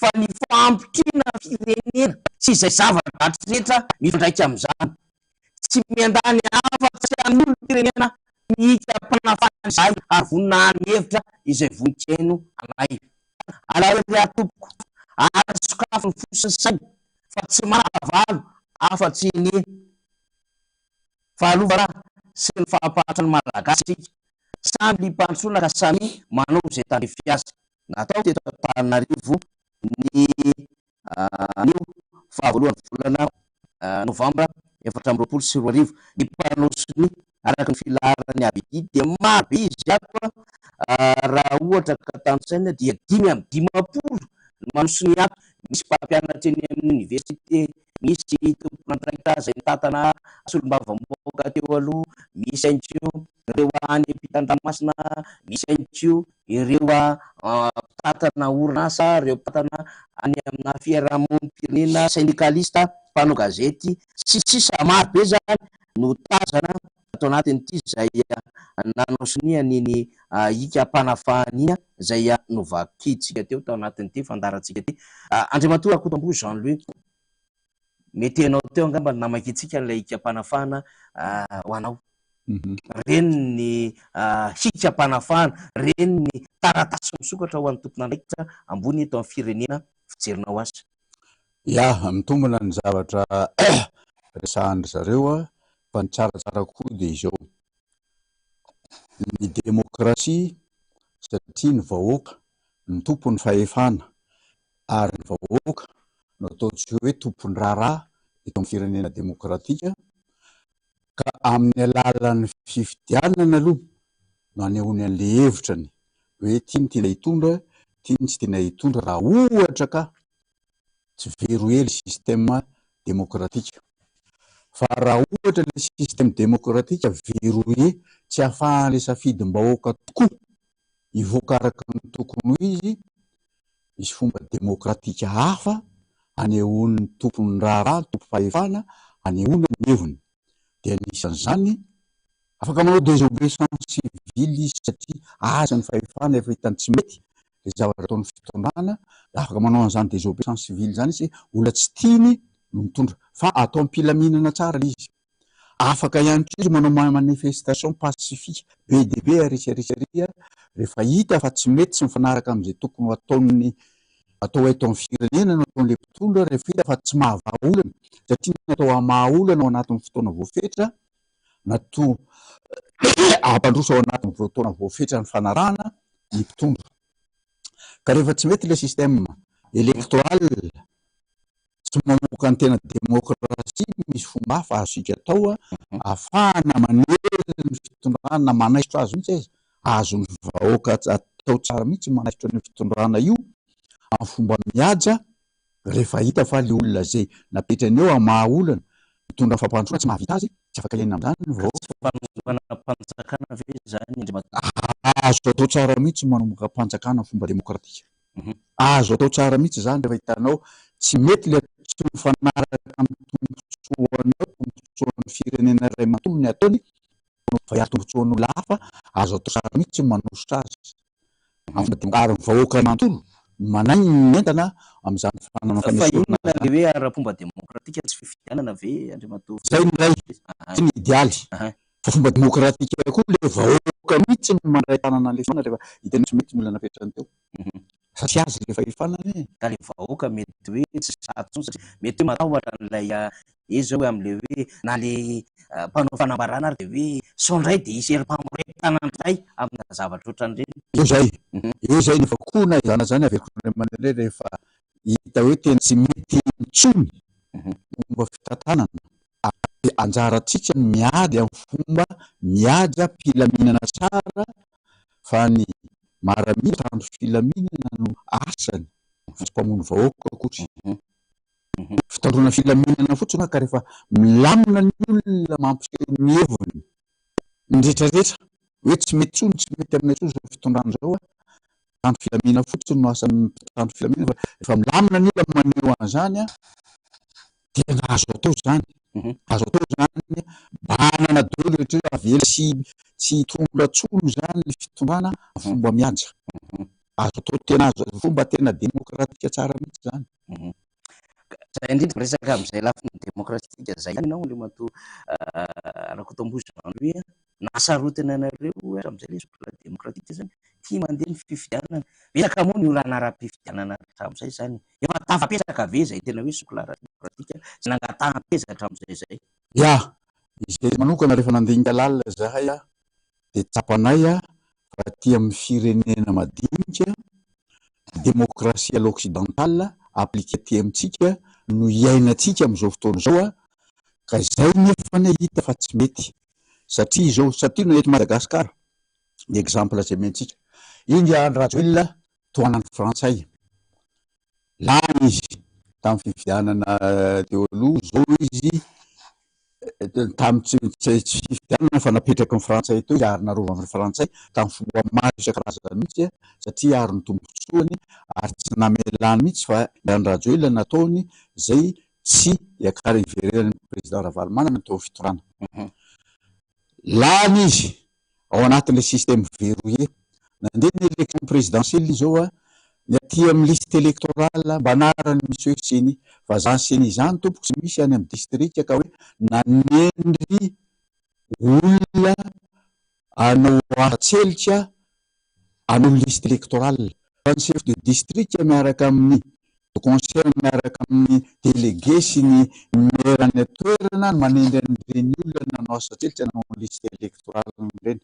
[SPEAKER 1] fa ny fahampitriana firenena sy izay zava-dratsy rehetra mifandraika amin'izany. Tsy miandany afa-tsy amin'ny olom-pirenena mihika-panafahana izahay ary vonona hanome hevitra izay vonon-kihaino anay. Alao hery aho tompoko ary sokafy ny fo sy ny saina fa tsy manam-pahavalo afa-tsy ny fahalovana sy ny fahampahantrany Malagasy isika. Samy liam-pandrosoana ka samy manao izay tandrify azy. Natao teto Antananarivo ny anio faha voalohan'ny volana novambra 2024. Ny mpanao sonia araka ny filaharan'ny ABD dia maro be izy ato raha ohatra ka tanisaina dia 55 ny manao sonia ato. Misy mpampianatra eny amin'ny oniversite, misy tompon'andraikitra izay mitantana solombavambahoaka teo aloha, misy ihany koa ireo any ampitan-dranomasina, misy ihany koa ireo mpitantana orinasa, ireo mpitantana any amina fiarahamonim-pirenena, sendikalista, mpanao gazety, sy ny sisa Maro be izany no tazana ato anatin'ity izay nanao sonia an'iny hikam-panafahana iny izay novakintsika teo tao anatin'ity fandaharantsika ity. Andriamatoa Rakotomboa Jean Louis, mety ianao teo angamba no namakiantsika an'ilay hikam-panafahana ho anao. Ireny ny hikam-panafahana, ireny ny taratasy misokatra ho an'ny tompon'andraikitra ambony eto amin'ny firenena fijerinao azy.
[SPEAKER 2] Ya, mitombina ny zavatra resahan-dry zareo fa ny tsaratsara kokoa dia izao. Ny demokrasia satria ny vahoaka no tompon'ny fahefana ary ny vahoaka no ataontsika hoe tompon-draharaha eto amin'ny firenena demokratika ka amin'ny alalan'ny fifidianana aloha no anehoany an'ilay hevitrany hoe ity no tiana hitondra, ity no tsy tiana hitondra raha ohatra ka tsy verrouillé le système démocratique. Fa raha ohatra le système démocratique verrouillé tsy ahafahan'le safidim-bahoaka tokoa hivoaka araka ny tokony ho izy, misy fomba démocratique hafa anehoan'ny tompon'ny raharaha, ny tompom-pahefana, anehoana ny heviny. Dia anisan'izany, afaka manao désobéissance civile izy satria azy ny fahefana efa hitany tsy mety le zavatra ataon'ny fitondrana, dia afaka manao an'izany désobéissance civile izany izy, olona tsy tiany no mitondra. Fa atao am-pilaminana tsara ilay izy. Afaka ihany koa izy manao manifestation pacifique be dia be ary sy ary sy ary rehefa hita fa tsy mety, tsy mifanaraka amin'izay tokony ho ataon'ny atao eto amin'ny firenena no ataon'ilay mpitondra, rehefa hita fa tsy mahavaha olana, satria natao hamaha olana ao anatin'ny fotoana voafetra, natao hampandroso ao anatin'ny fotoana voafetra ny fanarahana ny mpitondra. Ka rehefa tsy mety ilay système électoral, tsy mamoaka ny tena démocratie, misy fomba hafa azontsika atao ahafahana manery ny fitondrana, manaisotra azy mihitsy aza, azon'ny vahoaka atao tsara mihitsy manaisotra an'io fitondrana io amin'ny fomba mihaja Rehefa hita fa le olona zay napetrany eo hamaha olana, hitondra fampandrosoana tsy mahavita azy, tsy afaka hiaina amin'izany ny vahoaka.
[SPEAKER 1] Tsy fanonganam-panjakana ve izany Andriamatoa?
[SPEAKER 2] Azo atao tsara mihitsy ny manongam-panjakana amin'ny fomba demokratika. Azo atao tsara mihitsy izany rehefa hitanao tsy mety le tsy mifanaraka amin'ny tombotsoanao, tombotsoan'ny firenena iray manontolo ny ataony, fa hiaro tombotsoan'olona hafa, azo atao tsara mihitsy ny manosotra azy. Ary ny vahoaka manontolo no manahy ny entana amin'izany fananana
[SPEAKER 1] Fa
[SPEAKER 2] fanesorana
[SPEAKER 1] inona
[SPEAKER 2] izany.
[SPEAKER 1] le hoe ara-pomba demokratika tsy fifidianana ve Andriamatoa
[SPEAKER 2] Zay ny iray, zay ny idealy. Fa fomba demokratika koa le vahoaka mihitsy no mandray tanana an'ilay fitondrana rehefa hitany hoe tsy mety ny olona napetrany teo. Satria azy le fahefana anie.
[SPEAKER 1] Ka le vahoaka mety hoe tsy sahy intsony satria mety hoe matahotra an'ilay Izy zao hoe amin'ilay hoe na le mpanao fanambarana ary dia hoe sao indray dia hisy herim-pamoretana indray amina zavatra ohatran'ireny.
[SPEAKER 2] Eo izay, eo izay nefa koa na izany na izany averiko indray mandeha indray rehefa hita hoe tena tsy mety intsony ny fomba fitantanana dia anjarantsika ny miady amin'ny fomba mihaja am-pilaminana tsara fa ny maramila mpitandro filaminana no asany fa tsy mpamono vahoaka akory. Fitandroana filaminana fotsiny hoa ka rehefa milamina ny olona mampiseho ny heviny ny retraretra hoe tsy mety intsony, tsy mety aminay intsony izao fitondrana izao a, mpitandro filaminana fotsiny no asan'ny mpitandro filaminana fa rehefa milamina ny olona maneho an'izany a, tena azo atao izany, azo atao izany, banana daholo rehetra ireo, avela tsy tsy hitondra intsony izany ny fitondrana amin'ny fomba mihaja, azo atao tena azo, fomba tena demokratika tsara mihitsy izany.
[SPEAKER 1] Zay indrindra miresaka amin'izay lafiny demokratika zay ihany ianao Andriamatoa Rakotomboa Jean Louis a! Nahasarotina anareo hatramin'izay ilay socle demokratika zany, tia mandeha ny fifidianana. Betsaka moa ny olana ara-pifidianana hatramin'izay zany. Efa tafapetraka ve izay tena hoe socle ara-demokratika izay nangataham-peza hatramin'izay izay?
[SPEAKER 2] Ya, izay manokana rehefa nandinika lalina izahay dia tsapanay fa aty amin'ny firenena madinika, démocratie à l'occidentale appliquée aty amintsika no iainantsika amin'izao fotoana izao ka izay nefa anie hita fa tsy mety satria izao, satria no eto Madagasikara ny exemple izay omentsika, Ingahy Andry Rajoelina tohanan'ny frantsay, Lany izy tamin'ny fifidianana teo aloha, izao izy tamin'ny tsy fifidianana fa napetraky ny frantsay teo izy ary narovan'ny frantsay tamin'ny fomba maro isan-karazany mihitsy satria ary ny tombotsoany ary tsy namelany mihitsy fa i Andry Rajoelina nataony izay tsy hiakara hiverenan'ny président Ravalomanana teo amin'ny fitondrana. Lany izy ao anatin'ilay système verrouillé. Nandeha ny élection présidentielle izao a, ny aty amin'ny liste électorale mba anarany misy hoe ceni. Fa zany ceni zany tompoko tsy misy any amin'ny distrika ka hoe nanendry olona hanao asa tselika hanao liste électorale. Fa ny chef de district miaraka amin'ny concert miaraka amin'ny délégué sy ny maire any an-toerana no manendry an'ireny olona nanao asa tselika nanao liste électorale ireny.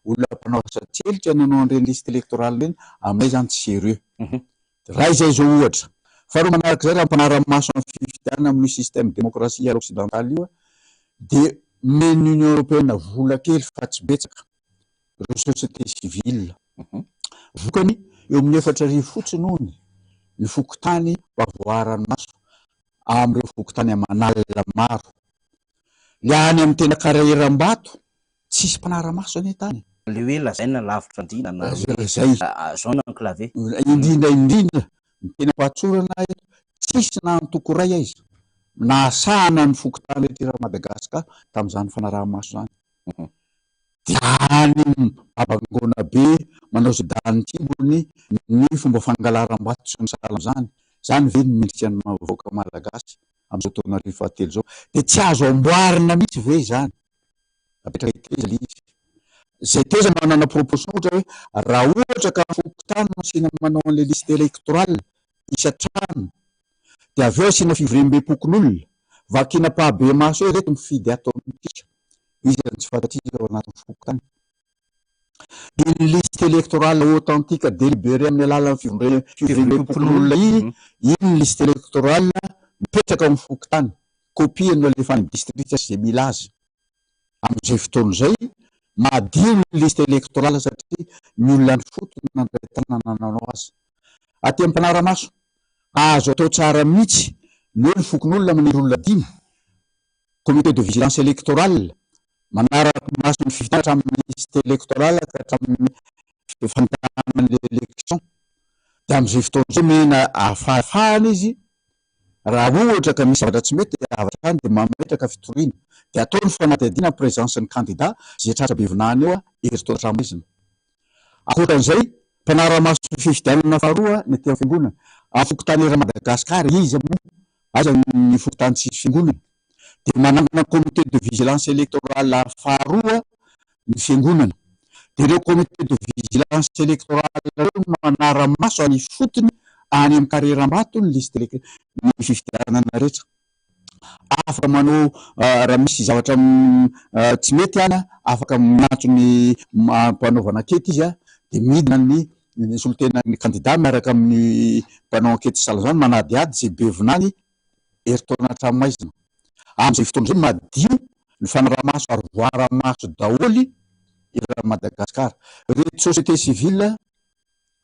[SPEAKER 2] olona mpanao asa tselika nanao an'ireny liste électorale ireny, aminay izany tsy sérieux. Raha izay izao ohatra. Faharoa manarak'izay raha mpanara-maso ny fifidianana amin'io système démocratie à l'occidentale io dia omen'ny Union Européenne vola kely fa tsy betsaka ireo société civile. Vokany, eo amin'ny 4000 fotsiny hono ny fokontany mba voaara-maso amin'ireo fokontany aman'alina maro. Ilay any amin'ny tena karaeram-bato, tsisy mpanara-maso anie tany.
[SPEAKER 1] Ilay hoe lazaina lavitra andriana na hoe zone enclavée.
[SPEAKER 2] Indrindra indrindra, ny tena ampahatsorana eto, tsisy na antoko iray aiza nahasahana ny fokontany rehetra eran'i Madagasikara tamin'izany fanaraha-maso izany. Dia any babangoana be manao izay danin'ny kibony ny fomba fangalaram-bato sy ny sahala amin'izany. Izany ve no mendrika ny vahoaka malagasy amin'izao taonarivo fahatelo izao? Dia tsy azo amboarina mihitsy ve izany? Apetraka hiteza ilay izy. Izay teza manana proposition ohatra hoe raha ohatra ka fokontany no asiana manao an'ilay liste électorale isan-trano dia avy eo asiana fivoriambe-pokonolona, vakiana ampahabemaso hoe ireto mifidy ato amintsika, iza no tsy fantatsika ao anatin'ny fokontany. Dia ny liste électorale authentique délibérée amin'ny alalan'ny fivoriambe-pokonolona iny, iny ny liste électorale mipetraka ao amin'ny fokontany, copie no alefa any distrika sy izay mila azy. Amin'izay fotoana izay, madio ny liste électorale satria ny olona any ifotony nandray tanana nanao azy. Aty amin'ny mpanara-maso, azo atao tsara mihitsy ny hoe ny fokonolona manery olona dimy, comité de vigilance électorale, manara-maso ny fifidianana hatramin'ny liste électorale ka hatramin'ny fandaharana ny élection. Dia amin'izay fotoana izay omena fahefana izy Raha ohatra ka misy zavatra tsy mety dia avy hatrany dia mametraka fitoriana. Dia atao ny fanadihadiana en présence ny kandida izay tratra be vinany eo herintaona hatramin'izina. Ankoatra an'izay, mpanara-maso fifidianana faharoa ny aty amin'ny fiangonana. Amin'ny fokontany eran'i Madagasikara, iza moa aiza ny fokontany tsisy fiangonana? Dia manangana comité de vigilance électorale faharoa ny fiangonana. Dia ireo comité de vigilance électorale ireo no manara-maso any ifotony any amin'ny kareram-bato ny liste élec ny fifidianana rehetra. Afaka manao raha misy zavatra tsy mety any, afaka miantso ny mpanaovana ankety izy dia midina ny solontenan'ny kandida miaraka amin'ny mpanao ankety sahala izany manadihady izay be vinany herintaona hatramin'ny Amin'izay fotoana izay madio ny fanaraha-maso ary voara-maso daholo eran'i Madagasikara. Ireto société civile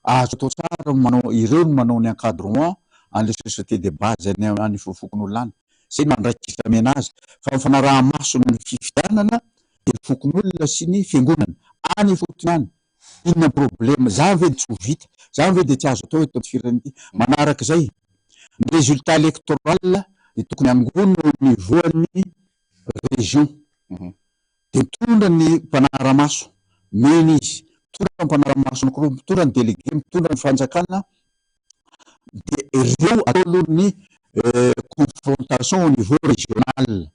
[SPEAKER 2] azo atao tsara ny manao, ireo no manao ny encadrement an'ilay société de base any any fokonolona any. Izay no andraikitra omena azy. Fa ny fanaraha-maso ny fifidianana dia ny fokonolona sy ny fiangonana any ifotony any. Inona ny problème? Zany ve tsy ho vita? Zany ve dia tsy azo atao eto amin'ity firenena ity? Manarak'izay, ny résultat électoral dia tokony angonina au niveau an'ny région. Dia mitondra ny mpanara-maso, mena izy, mitondra ny mpanara-maso anankiroa, mitondra ny délégué, mitondra ny fanjakana, dia ireo atao aloha ny confrontation au niveau régional.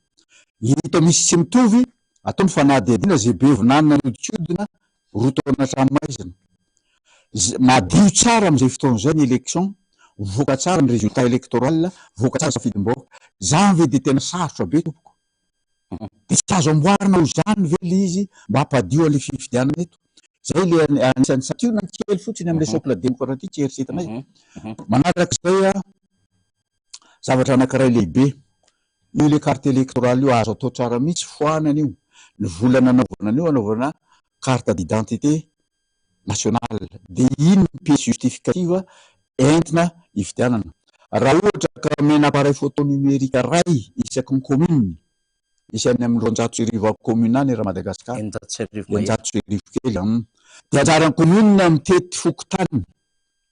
[SPEAKER 2] Hita misy tsy mitovy, atao ny fanadihadiana izay be vinanina nihodinkodina 2 taona hatramin'ny maizina. Madio tsara amin'izay fotoana izay ny élection, mivoaka tsara ny résultat électoral, mivoaka tsara ny safidim-bahoaka. Izany ve dia tena sarotra be tompoko? Dia tsy azo amboarina ho izany ve ilay izy mba hampadio an'ilay fifidianana eto? Izay ilay anisan'ny santionany kely fotsiny amin'ilay socle démocratique eritreretinay. Manarak'izay, zavatra anankiray lehibe, io ilay carte électorale io azo atao tsara mihitsy, foanana io. Ny vola nanaovana an'io anaovana carte d'identité nationale. Dia iny ny pièce justificative entina hifidianana. Raha ohatra ka omena appareil photo numérique iray isaky ny commune, misy any amin'ny 1200 commune any raha Madagascar.
[SPEAKER 1] 1600 mahery.
[SPEAKER 2] 1600 kely. Dia anjaran'ny commune mitety fokontany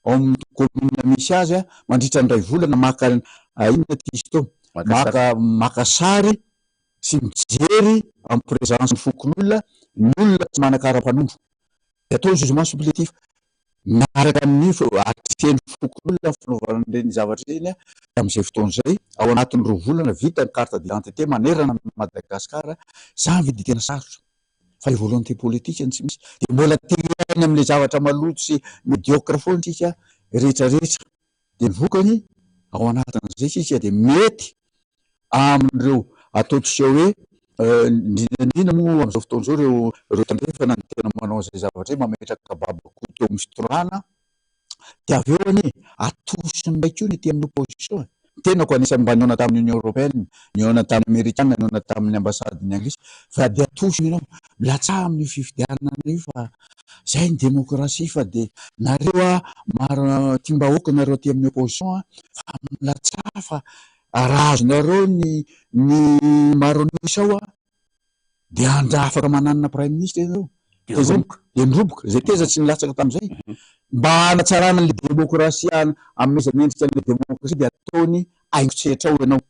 [SPEAKER 2] ao amin'ny commune misy azy mandritra ny iray volana maka inona ity izy teo? Maka maka sary sy mijery en présence ny fokonolona ny olona tsy manan-kara-panondro. Dia atao ny jugement supplétif miaraka amin'ny atrehin'ny fokonolona ny fanaovana an'ireny zavatra ireny dia amin'izay fotoana izay ao anatin'ny 2 volana vita ny carte d'identité manerana an'i Madagasikara. Izany ve dia tena sarotra? Fa ilay volonté politique no tsy misy. Dia mbola te hiaina amin'ilay zavatra maloto sy médiocre foana isika rehetra rehetra. Dia ny vokany, ao anatin'izay isika dia mety amin'ireo ataontsika hoe. Indrindra indrindra moa amin'izao fotoana izao ireo ireo tandrefana no tena manao an'izay zavatra izay, mametraka babakoto eo amin'ny fitondrana, dia avy eo anie atosiny indray koa ny aty amin'ny opposition e! Ny tenako anisan'ny mba nihaona tamin'ny Union Européenne, nihaona tamin'ny Amerikana, nihaona tamin'ny ambasadin'ny Anglisy, fa dia atosiny ianao, milatsaha amin'io fifidianana io fa izay ny demokrasia fa dia nareo a maro tiam-bahoaka nareo aty amin'ny opposition a, fa milatsaha fa raha azonareo ny ny maro an'isa ao a, dia andra afaka mananona praiminisitra ianareo.
[SPEAKER 1] Dia roboka.
[SPEAKER 2] Dia niroboka. Izay teza tsy nilatsaka tamin'izay. Mba hanatsarana an'ilay demokrasia, hanomezana endrika an'ilay demokrasia dia ataony haingon-tsetra ao ianao.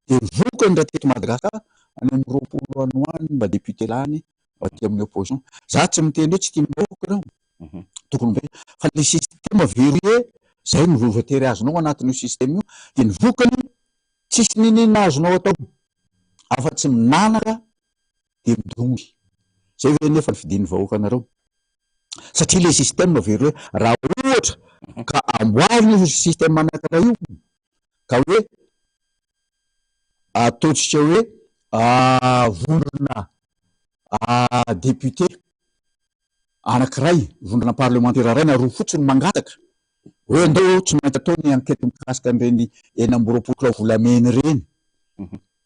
[SPEAKER 2] Dia ny vokany raha teto Madagasikara, any amin'ny 20 any ho any mba député lany aty amin'ny opposition. Za tsy miteny hoe tsy tiam-bahoaka ireo. Tokony ho fa le système verrouillé, zay no voatery azonao anatin'io système io, dia ny vokany tsisy n'inon'inona azonao atao afa-tsy minanaka dia midongy. Zay ve nefa ny fidin'ny vahoaka anareo? Satria le système verrouillé, raha ohatra ka amboarina io système anankiray io, ka hoe ataontsika hoe vondrona député anankiray, vondrona parlemantera iray na roa fotsiny mangataka hoe andao tsy maintsy atao ny enquête mikasika an'ireny 26 kilao volamena ireny,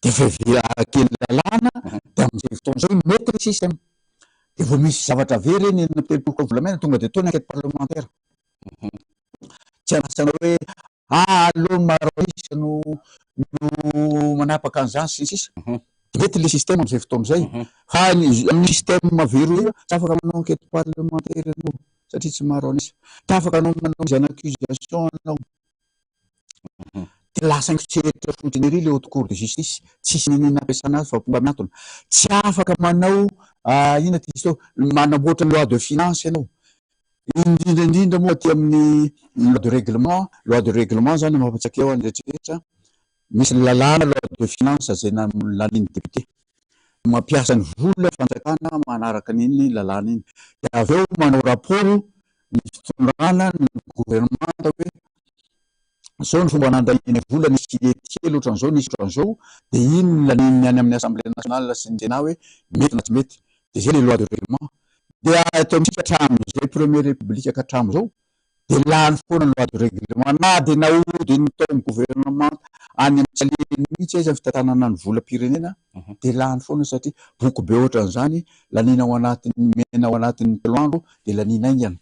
[SPEAKER 2] dia efa heverina araka ny lalàna, dia amin'izay fotoana izay mety ny système. Dia vao misy zavatra very eny 36 kilao volamena tonga dia atao ny enquête parlementaire. Tsy andrasana hoe Ah aleo Marois no no manapaka an'izany sy ny sisa. Mety le système amin'izay fotoana izay. Fa ny amin'ny système verrouillé tsy afaka manao enquête parlementaire ianao satria tsy maro an'isa. Tsy afaka anao manao mise en accusation ianao. Dia lasa haingon-tsetra fotsiny ery le haute cour de justice, tsisy n'inon'inona ampiasana azy fa mba miantona. Tsy afaka manao inona ty izy teo, manamboatra loi de finance ianao. Indrindra indrindra moa aty amin'ny loi de règlement, loi de règlement zany mampatsiahy eo an'ny rehetra, misy lalàna loi de finance izay lanian'ny député, mampiasa ny vola fanjakana manaraka an'iny lalàna iny, dia avy eo manao rapport ny fitondrana, ny gouvernemanta hoe izao ny fomba nandaniana vola, nisy kely ohatran'izao, nisy ohatran'izao, dia iny no lanian'ny any amin'ny assemblée nationale sy ny sénat hoe mety na tsy mety, dia izay ilay loi de règlement. Dia eto amintsika hatramin'izay première république ka hatramin'izao dia lany foana ny loi de règlement na dia nahodin'ny tao amin'ny gouvernement any amin'ny tsy alehany mihitsy aiza ny fitantanana ny volam-pirenena dia lany foana satria boky be ohatran'izany laniana ao anatin'ny mena ao anatin'ny 3 andro dia laniana haingana.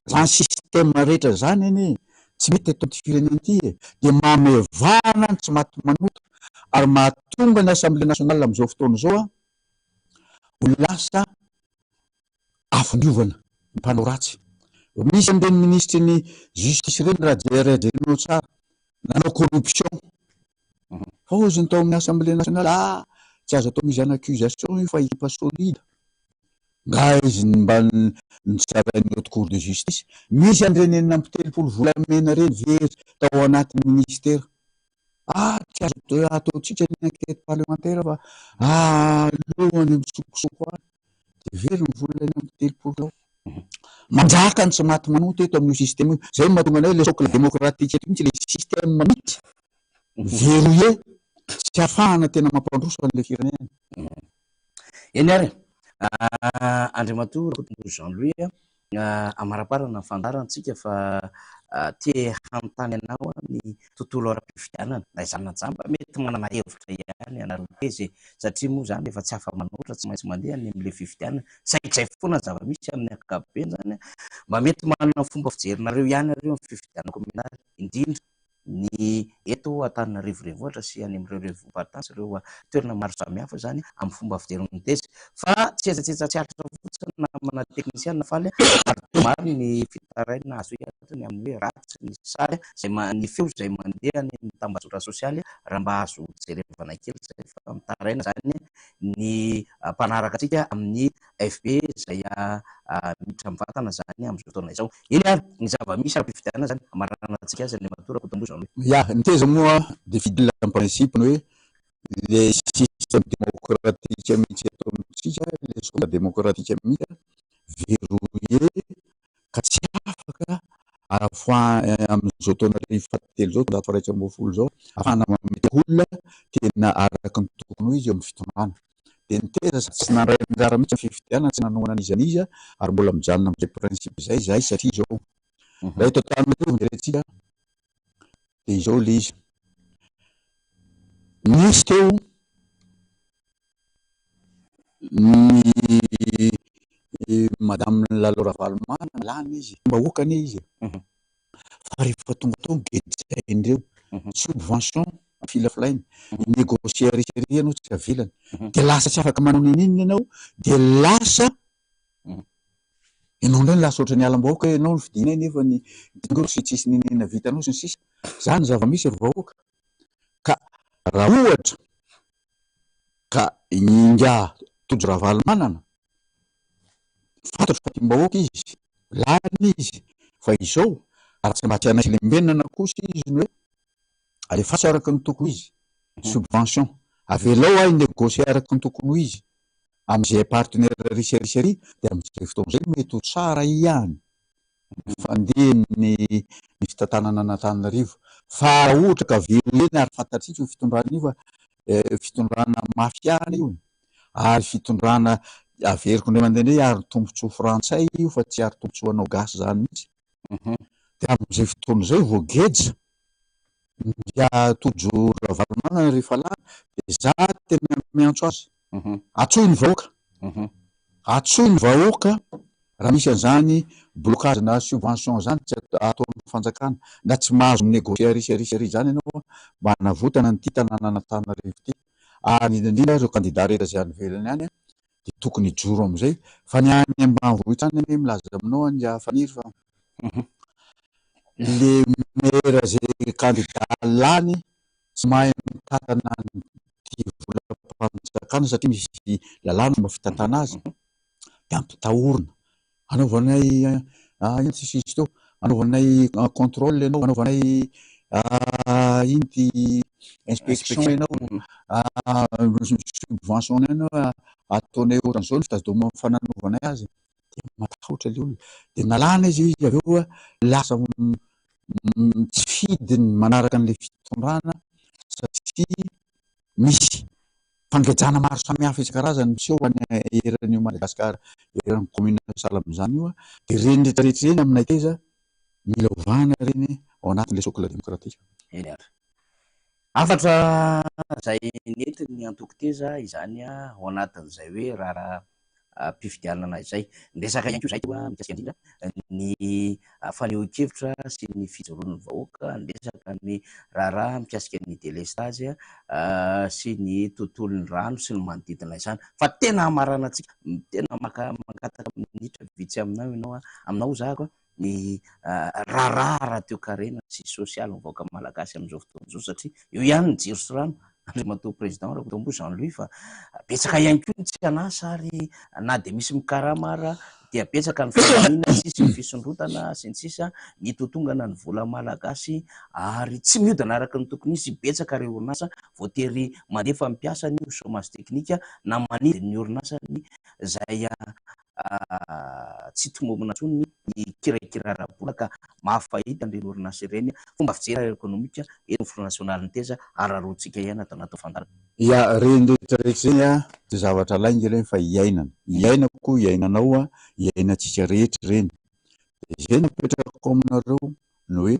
[SPEAKER 2] Izany système rehetra izany anie tsy mety eto amin'ity firenena ity e! Dia mamevahana ny tsy maty manota ary mahatonga ny assemblée nationale amin'izao fotoana izao ho lasa afon-diovana ny mpanao ratsy. Misy an'ireny minisitry ny justice ireny raha jerenao tsara, nanao corruption. Fa hozy ny tao amin'ny assemblée nationale, ah tsy azo atao mise en accusation io fa ekipa solide. Nga izy mba nitsarain'ny haute cour de justice. Misy an'ireny 36 volamena ireny very tao anatin'ny ministera. Ah, tsy azo ataontsika ny enquête parlementaire fa aleo any mitsokosoko any. Dia very ny vola 36 tao. Manjaka ny tsy maty manota eto amin'io système io. Izay no mahatonga anay le socle démocratique eto mihitsy, le système mihitsy verrouillé, tsy ahafahana tena mampandroso an'ilay firenena.
[SPEAKER 1] Eny ary, Andriamatoa Rakotombo Jean Louis, Amaraparana ny fandaharantsika fa te hanontany anao aho ny tontolo ara-pifidianana. Na izany na izany mba mety manana hevitra ihany ianareo teza e! Satria moa izany efa tsy afa-manoatra, tsy maintsy mandeha any amin'ilay fifidianana. Saingy izay foana ny zava-misy amin'ny ankapobeny izany. Mba mety manana ny fomba fijerinareo ihany nareo amin'ny fifidianana kaominaly, indrindra ny eto Antananarivo renivohitra sy any amin'ireo renivohi-paritany sy ireo toerana maro samihafa izany amin'ny fomba fijery ny teza. Fa tsetsatsetsa tsy aritra fotsiny namana teknisiana faly ary dia maro ny fitarainana azo ato ny amin'ny hoe ratsy ny sary izay ny feo izay mandeha any amin'ny tambajotra sosialy raha mba azo jerevana kely izay fa mitaraina izany ny mpanaraka antsika amin'ny FB izay miditra mivantana izany amin'izao fotoana izao. Eny ary, ny zava-misy ara-pifidianana izany, hamaranantsika azy Andriamatoa Rakotomboa Jean Louis.
[SPEAKER 2] Ya, ny teza moa dia fidèle amin'ny principe ny hoe le système démocratique mihitsy eto amintsika, le socle démocratique mihitsy verrouillé ka tsy afaka amin'izao taona arivo fahatelo izao, taonjato faha-21 izao, ahafahana mametraka olona tena araka ny tokony ho izy eo amin'ny fitondrana. Dia niteza sady tsy nandray anjara mihitsy amin'ny fifidianana, tsy nanohana an'iza n'iza ary mbola mijanona amin'izay principe izay izahay satria izao raha eto Antananarivo no jerentsika dia izao ilay izy. Nisy teo ny Madame Lalao Ravalomanana lany izy, vahoaka anie izy e. Fa rehefa tonga tao gejain'ireo subvention filafilainy, mi-negocier ery sy ery ianao tsy avelany. Dia lasa tsy afaka manao n'inon'inona ianao, dia lasa ianao indray no lasa ohatran'ny alam-bahoaka hoe ianao no fidinay nefa ny tsy tsisy n'inon'inona vitanao sy ny sisa. Izany ny zava-misy ry vahoaka. Ka raha ohatra ka ingahy Tojo Ravalomanana, fantatro fa tiam-bahoaka izy, lany izy, fa izao raha tsy mba tsy hanaiky lembenana kosa izy ny hoe alefaso araka ny tokony ho izy, subvention, avelao aho hi-negocier araka ny tokony ho izy amin'izay partenaire ery sy ery sy ery, dia amin'izay fotoana izay mety ho tsara ihany. ny fandehan'ny ny fitantanana an'Antananarivo. Fa raha ohatra ka very eny ary fantatsika io fitondrana io fa fitondrana mafia io ary fitondrana averiko indray mandeha indray ary tombontsoa frantsay io fa tsy ary tombontsoa anao gasy izany mihitsy. Dia amin'izay fotoana izay vao geja Ingahy Tojo Ravalomanana rehefa lany dia za tena miantso azy. Antsoy ny vahoaka. Antsoy ny vahoaka raha misy an'izany blocage na subvention zany tsy ataon'ny fanjakana na tsy mahazo mi-negocier ary sy ary sy ary izany ianao mba hanavotana an'ity tanànan'Antananarivo ity. Ary indrindra indrindra ireo kandida rehetra izay any ivelany any dia tokony hijoro amin'izay. Fa ny any ambanivohitra any anie milaza aminao angaha Faniry fa le maire izay kandida lany tsy mahay mitantana an'ity volam-panjakana satria misy lalàna fomba fitantana azy dia ampitahorina. Anaovanay inona ty sisa teo, anaovanay contrôle ianao, anaovanay ino ty inspection ianao, subvention ianao ataonay ohatran'izao ny fitazomana fananaovanay azy. Dia matahotra ilay olona. Dia nalana izy avy eo lasa tsy fidiny manaraka an'ilay fitondrana satria misy fangejana maro samihafa isan-karazany miseho any eran'io Madagasikara, eran'ny commune sahala amin'izany io. Dia ireny rehetra rehetra ireny aminay teza mila ovana ireny ao anatin'ilay socle démocratique.
[SPEAKER 1] Eny ary. Hafatra izay nentin'ny antoko Teza izany ao anatin'izay hoe raharaha mpifidianana izay. Niresaka ihany koa izahay teo mikasika indrindra ny fanehoan-kevitra sy ny fijoroan'ny vahoaka, niresaka ny raharaha mikasika ny delestazy sy ny tontolon'ny rano sy ny manodidina izany. Fa tena hamaranantsika, tena maka mangataka minitra vitsy aminao ianao, aminao zahako ny raharaha ara-toekarena sy sosialy ny vahoaka malagasy amin'izao fotoana izao satria eo ihany ny jiro sy rano, Andriamatoa Président Rakotomboa Jean Louis fa betsaka ihany koa ny tsy an'asa ary na dia misy mikarama ara dia betsaka ny fandaniana sy ny fisondrotana sy ny sisa mitotongana ny vola malagasy ary tsy mihodina araka ny tokony hisy, betsaka ireo orinasa voatery mandefa ny mpiasany ho chômage technique na manidy ny orinasany izay tsy tomombina intsony ny kirakira ara-bola ka mahafahita an'ireny orinasa ireny fomba fijery ara-ekonomika eto amin'ny Filoha Nasionalin'ny Teza araroantsika ihany ato anatin'ny fandaharana.
[SPEAKER 2] Ya, ireny rehetra rehetra ireny an, tsy zavatra lainga ireny fa iainana. Iainako, iainanao an, iainantsika rehetra ireny. Dia izay no apetrako aminareo ny hoe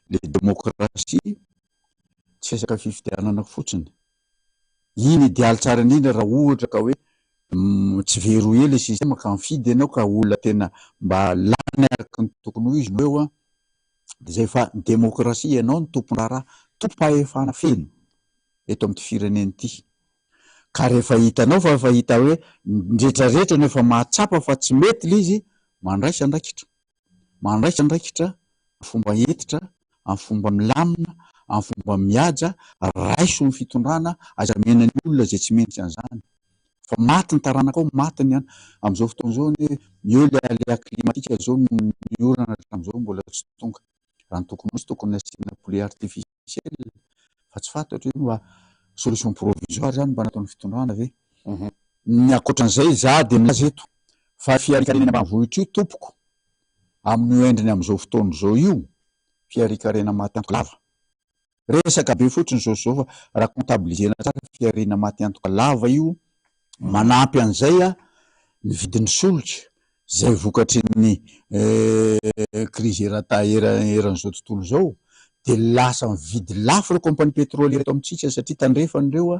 [SPEAKER 2] le demokrasia tsy resaka fifidianana fotsiny. Iny idealy tsara indrindra raha ohatra ka hoe tsy verrouillé le système ka mifidy ianao ka olona tena mba lany araka ny tokony ho izy no eo an, de zay fa ny démocratie ianao no tompon-draharaha, tompom-pahefana feno eto amin'ity firenena ity. Ka rehefa hitanao fa efa hita hoe ny retraretra no efa mahatsapa fa tsy mety le izy, mandraisa andraikitra. Mandraisa andraikitra amin'ny fomba hentitra, amin'ny fomba milamina, amin'ny fomba mihaja, raiso ny fitondrana, aza omena ny olona izay tsy mendrika an'izany. Fa maty ny taranakao, maty ny an. Amin'izao fotoana izao anie, eo ilay aléa climatique izao, ny orana hatramin'izao mbola tsy tonga. Raha ny tokony ho izy, tokony nasiana pluie artificielle, fa tsy fantatro io mba solution provisoire izany mba nataon'ny fitondrana ve? Ny ankoatran'izay, izaho dia milaza eto fa fiharikarena eny ambanivohitra io tompoko, amin'io endriny amin'izao fotoana izao io, fiharikarena maty antoka lava. Resaka be fotsiny izao sy izao fa raha comptabiliser-na tsara fihariana maty antoka lava io. Manampy an'izay ny vidin'ny solika izay vokatry ny krizy eran'izao tontolo izao dia lasa mividy lafo ireo compagnie pétrolière eto amintsika satria tandrefana ireo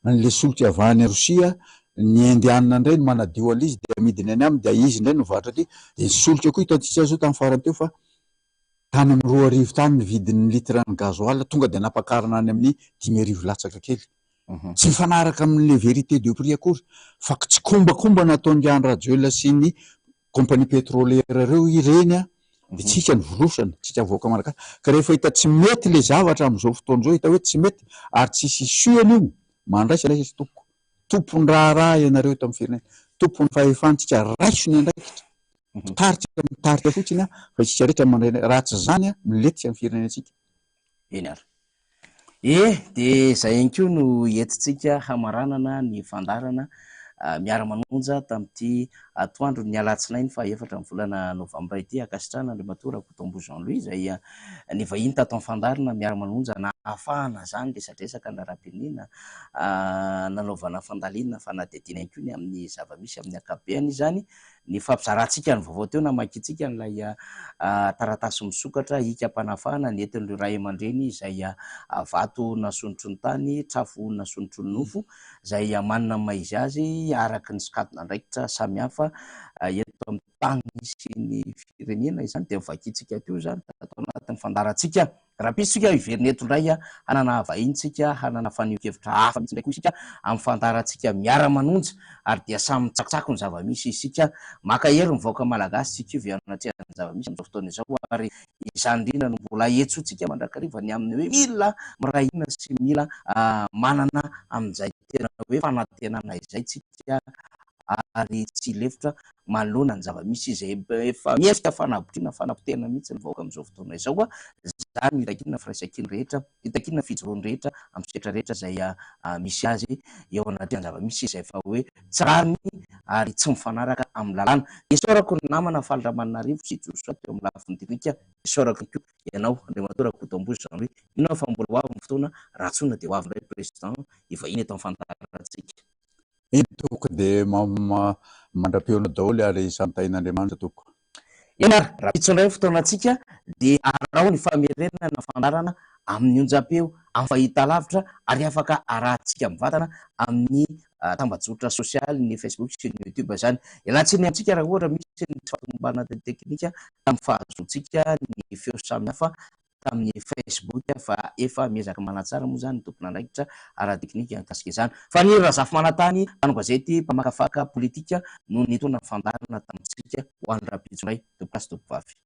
[SPEAKER 2] an'ilay solika avy any Rosia, ny Indiana indray no manadio an'ilay izy dia amidiny any aminy dia izy indray no mivarotra aty. Dia ny solika koa hitantsika izao tamin'ny farany teo fa tany amin'ny 2000 tany ny vidin'ny litre ny gasoil tonga dia nampakarina any amin'ny 5000 latsaka kely. Tsy mifanaraka amin'ilay vérité de prix akory fa tsikombakomba nataon'i Andry Rajoelina sy ny compagnie pétrolière ireo ireny an, dia tsika ny volosana, tsika vahoaka malagasy, ka rehefa hita tsy mety le zavatra amin'izao fotoana izao, hita hoe tsy mety ary tsisy issue an'io, mandraisa andraikitra tompoko, tompon-draharaha ianareo eto amin'ny firenena, tompon'ny fahefana tsika, raiso ny andraikitra, mpitarika mitarika fotsiny an, fa isika rehetra mandray andraikitra, raha tsy izany an, milentika ny firenentsika.
[SPEAKER 1] Eny ary. E, dia izay ihany koa no entintsika hamaranana ny fandaharana Miara-manonja tamin'ity atoandron'ny alatsinainy faha efatra ny volana novambra ity. Ankasitrahana Andriamatoa Rakotombo Jean Louis izay nivahiny tato amin'ny fandaharana Miara-manonja nahafahana izany resadresaka ny raharaham-pirenena, nanaovana fandalinana fanadihadiana ihany koa ny amin'ny zava-misy amin'ny ankapobeny izany. Ny fampizarantsika ny vaovao teo namakiantsika an'ilay taratasy misokatra hikam-panafahana nentin'ireo ray aman-dreny izay vato nasondrotry ny tany, trafo nasondrotry ny nofo, izay manana ny maha izy azy araka ny sokajin'andraikitra samihafa eto amin'ny tany sy ny firenena izany dia novakiantsika teo izany tato anatin'ny fandaharantsika. Rahampitso isika hiverina eto indray hanana vahiny isika, hanana fanehoan-kevitra hafa mihitsy indray koa isika amin'ny fandaharantsika miara-manonja ary dia samy mitsakotsako ny zava-misy isika. Maka hery ny vahoaka malagasy tsy kivy eo anatrehan'ny zava-misy amin'izao fotoana izao ary izany indrindra no mbola iantsoantsika mandrakariva ny amin'ny hoe mila miray hina sy mila manana amin'izay tena hoe fanantenana izay tsika ary tsy hilefitra manoloana ny zava-misy izay efa miendrika fanabotriana, fanapotehana mihitsy ny vahoaka amin'izao fotoana izao. Izany no itakiana firaisankina rehetra, itakiana fijoroan'ny rehetra amin'ny sehatra rehetra izay misy azy eo anatrehan'ny zava-misy izay efa hoe tsy rariny ary tsy mifanaraka amin'ny lalàna. Isaorako ny namana Faly Ramananarivo sy Josoa teo amin'ny lafiny teknika, isaorako ihany koa ianao Andriamatoa Rakotoamboa Jean Louis. Mino aho fa mbola ho avy ny fotoana, raha antsoina dia ho avy indray Président hivahiny eto amin'ny fandaharantsika.
[SPEAKER 2] Eny tompoko dia mandra-pihaona daholo ary samy tahin'Andriamanitra tompoko.
[SPEAKER 1] Eny ary, rahampitso indray ny fotoanantsika dia araho ny famerenana fandaharana amin'ny onjam-peo, amin'ny fahitalavitra ary afaka arahantsika mivantana amin'ny tambajotra sosialy ny Facebook sy ny YouTube izany. Ialatsiny amintsika raha ohatra misy ny tsy fahatomombanana teknika tamin'ny fahazoantsika ny feo samihafa tamin'ny Facebook fa efa miezaka manatsara moa izany ny tompon'andraikitra ara-teknika mikasika izany. Faniry Razafimanantany, mpanao gazety mpamakafaka politika no nitondra ny fandaharana tamintsika ho an'ny rahampitso indray, tompokolahy sy tompokovavy.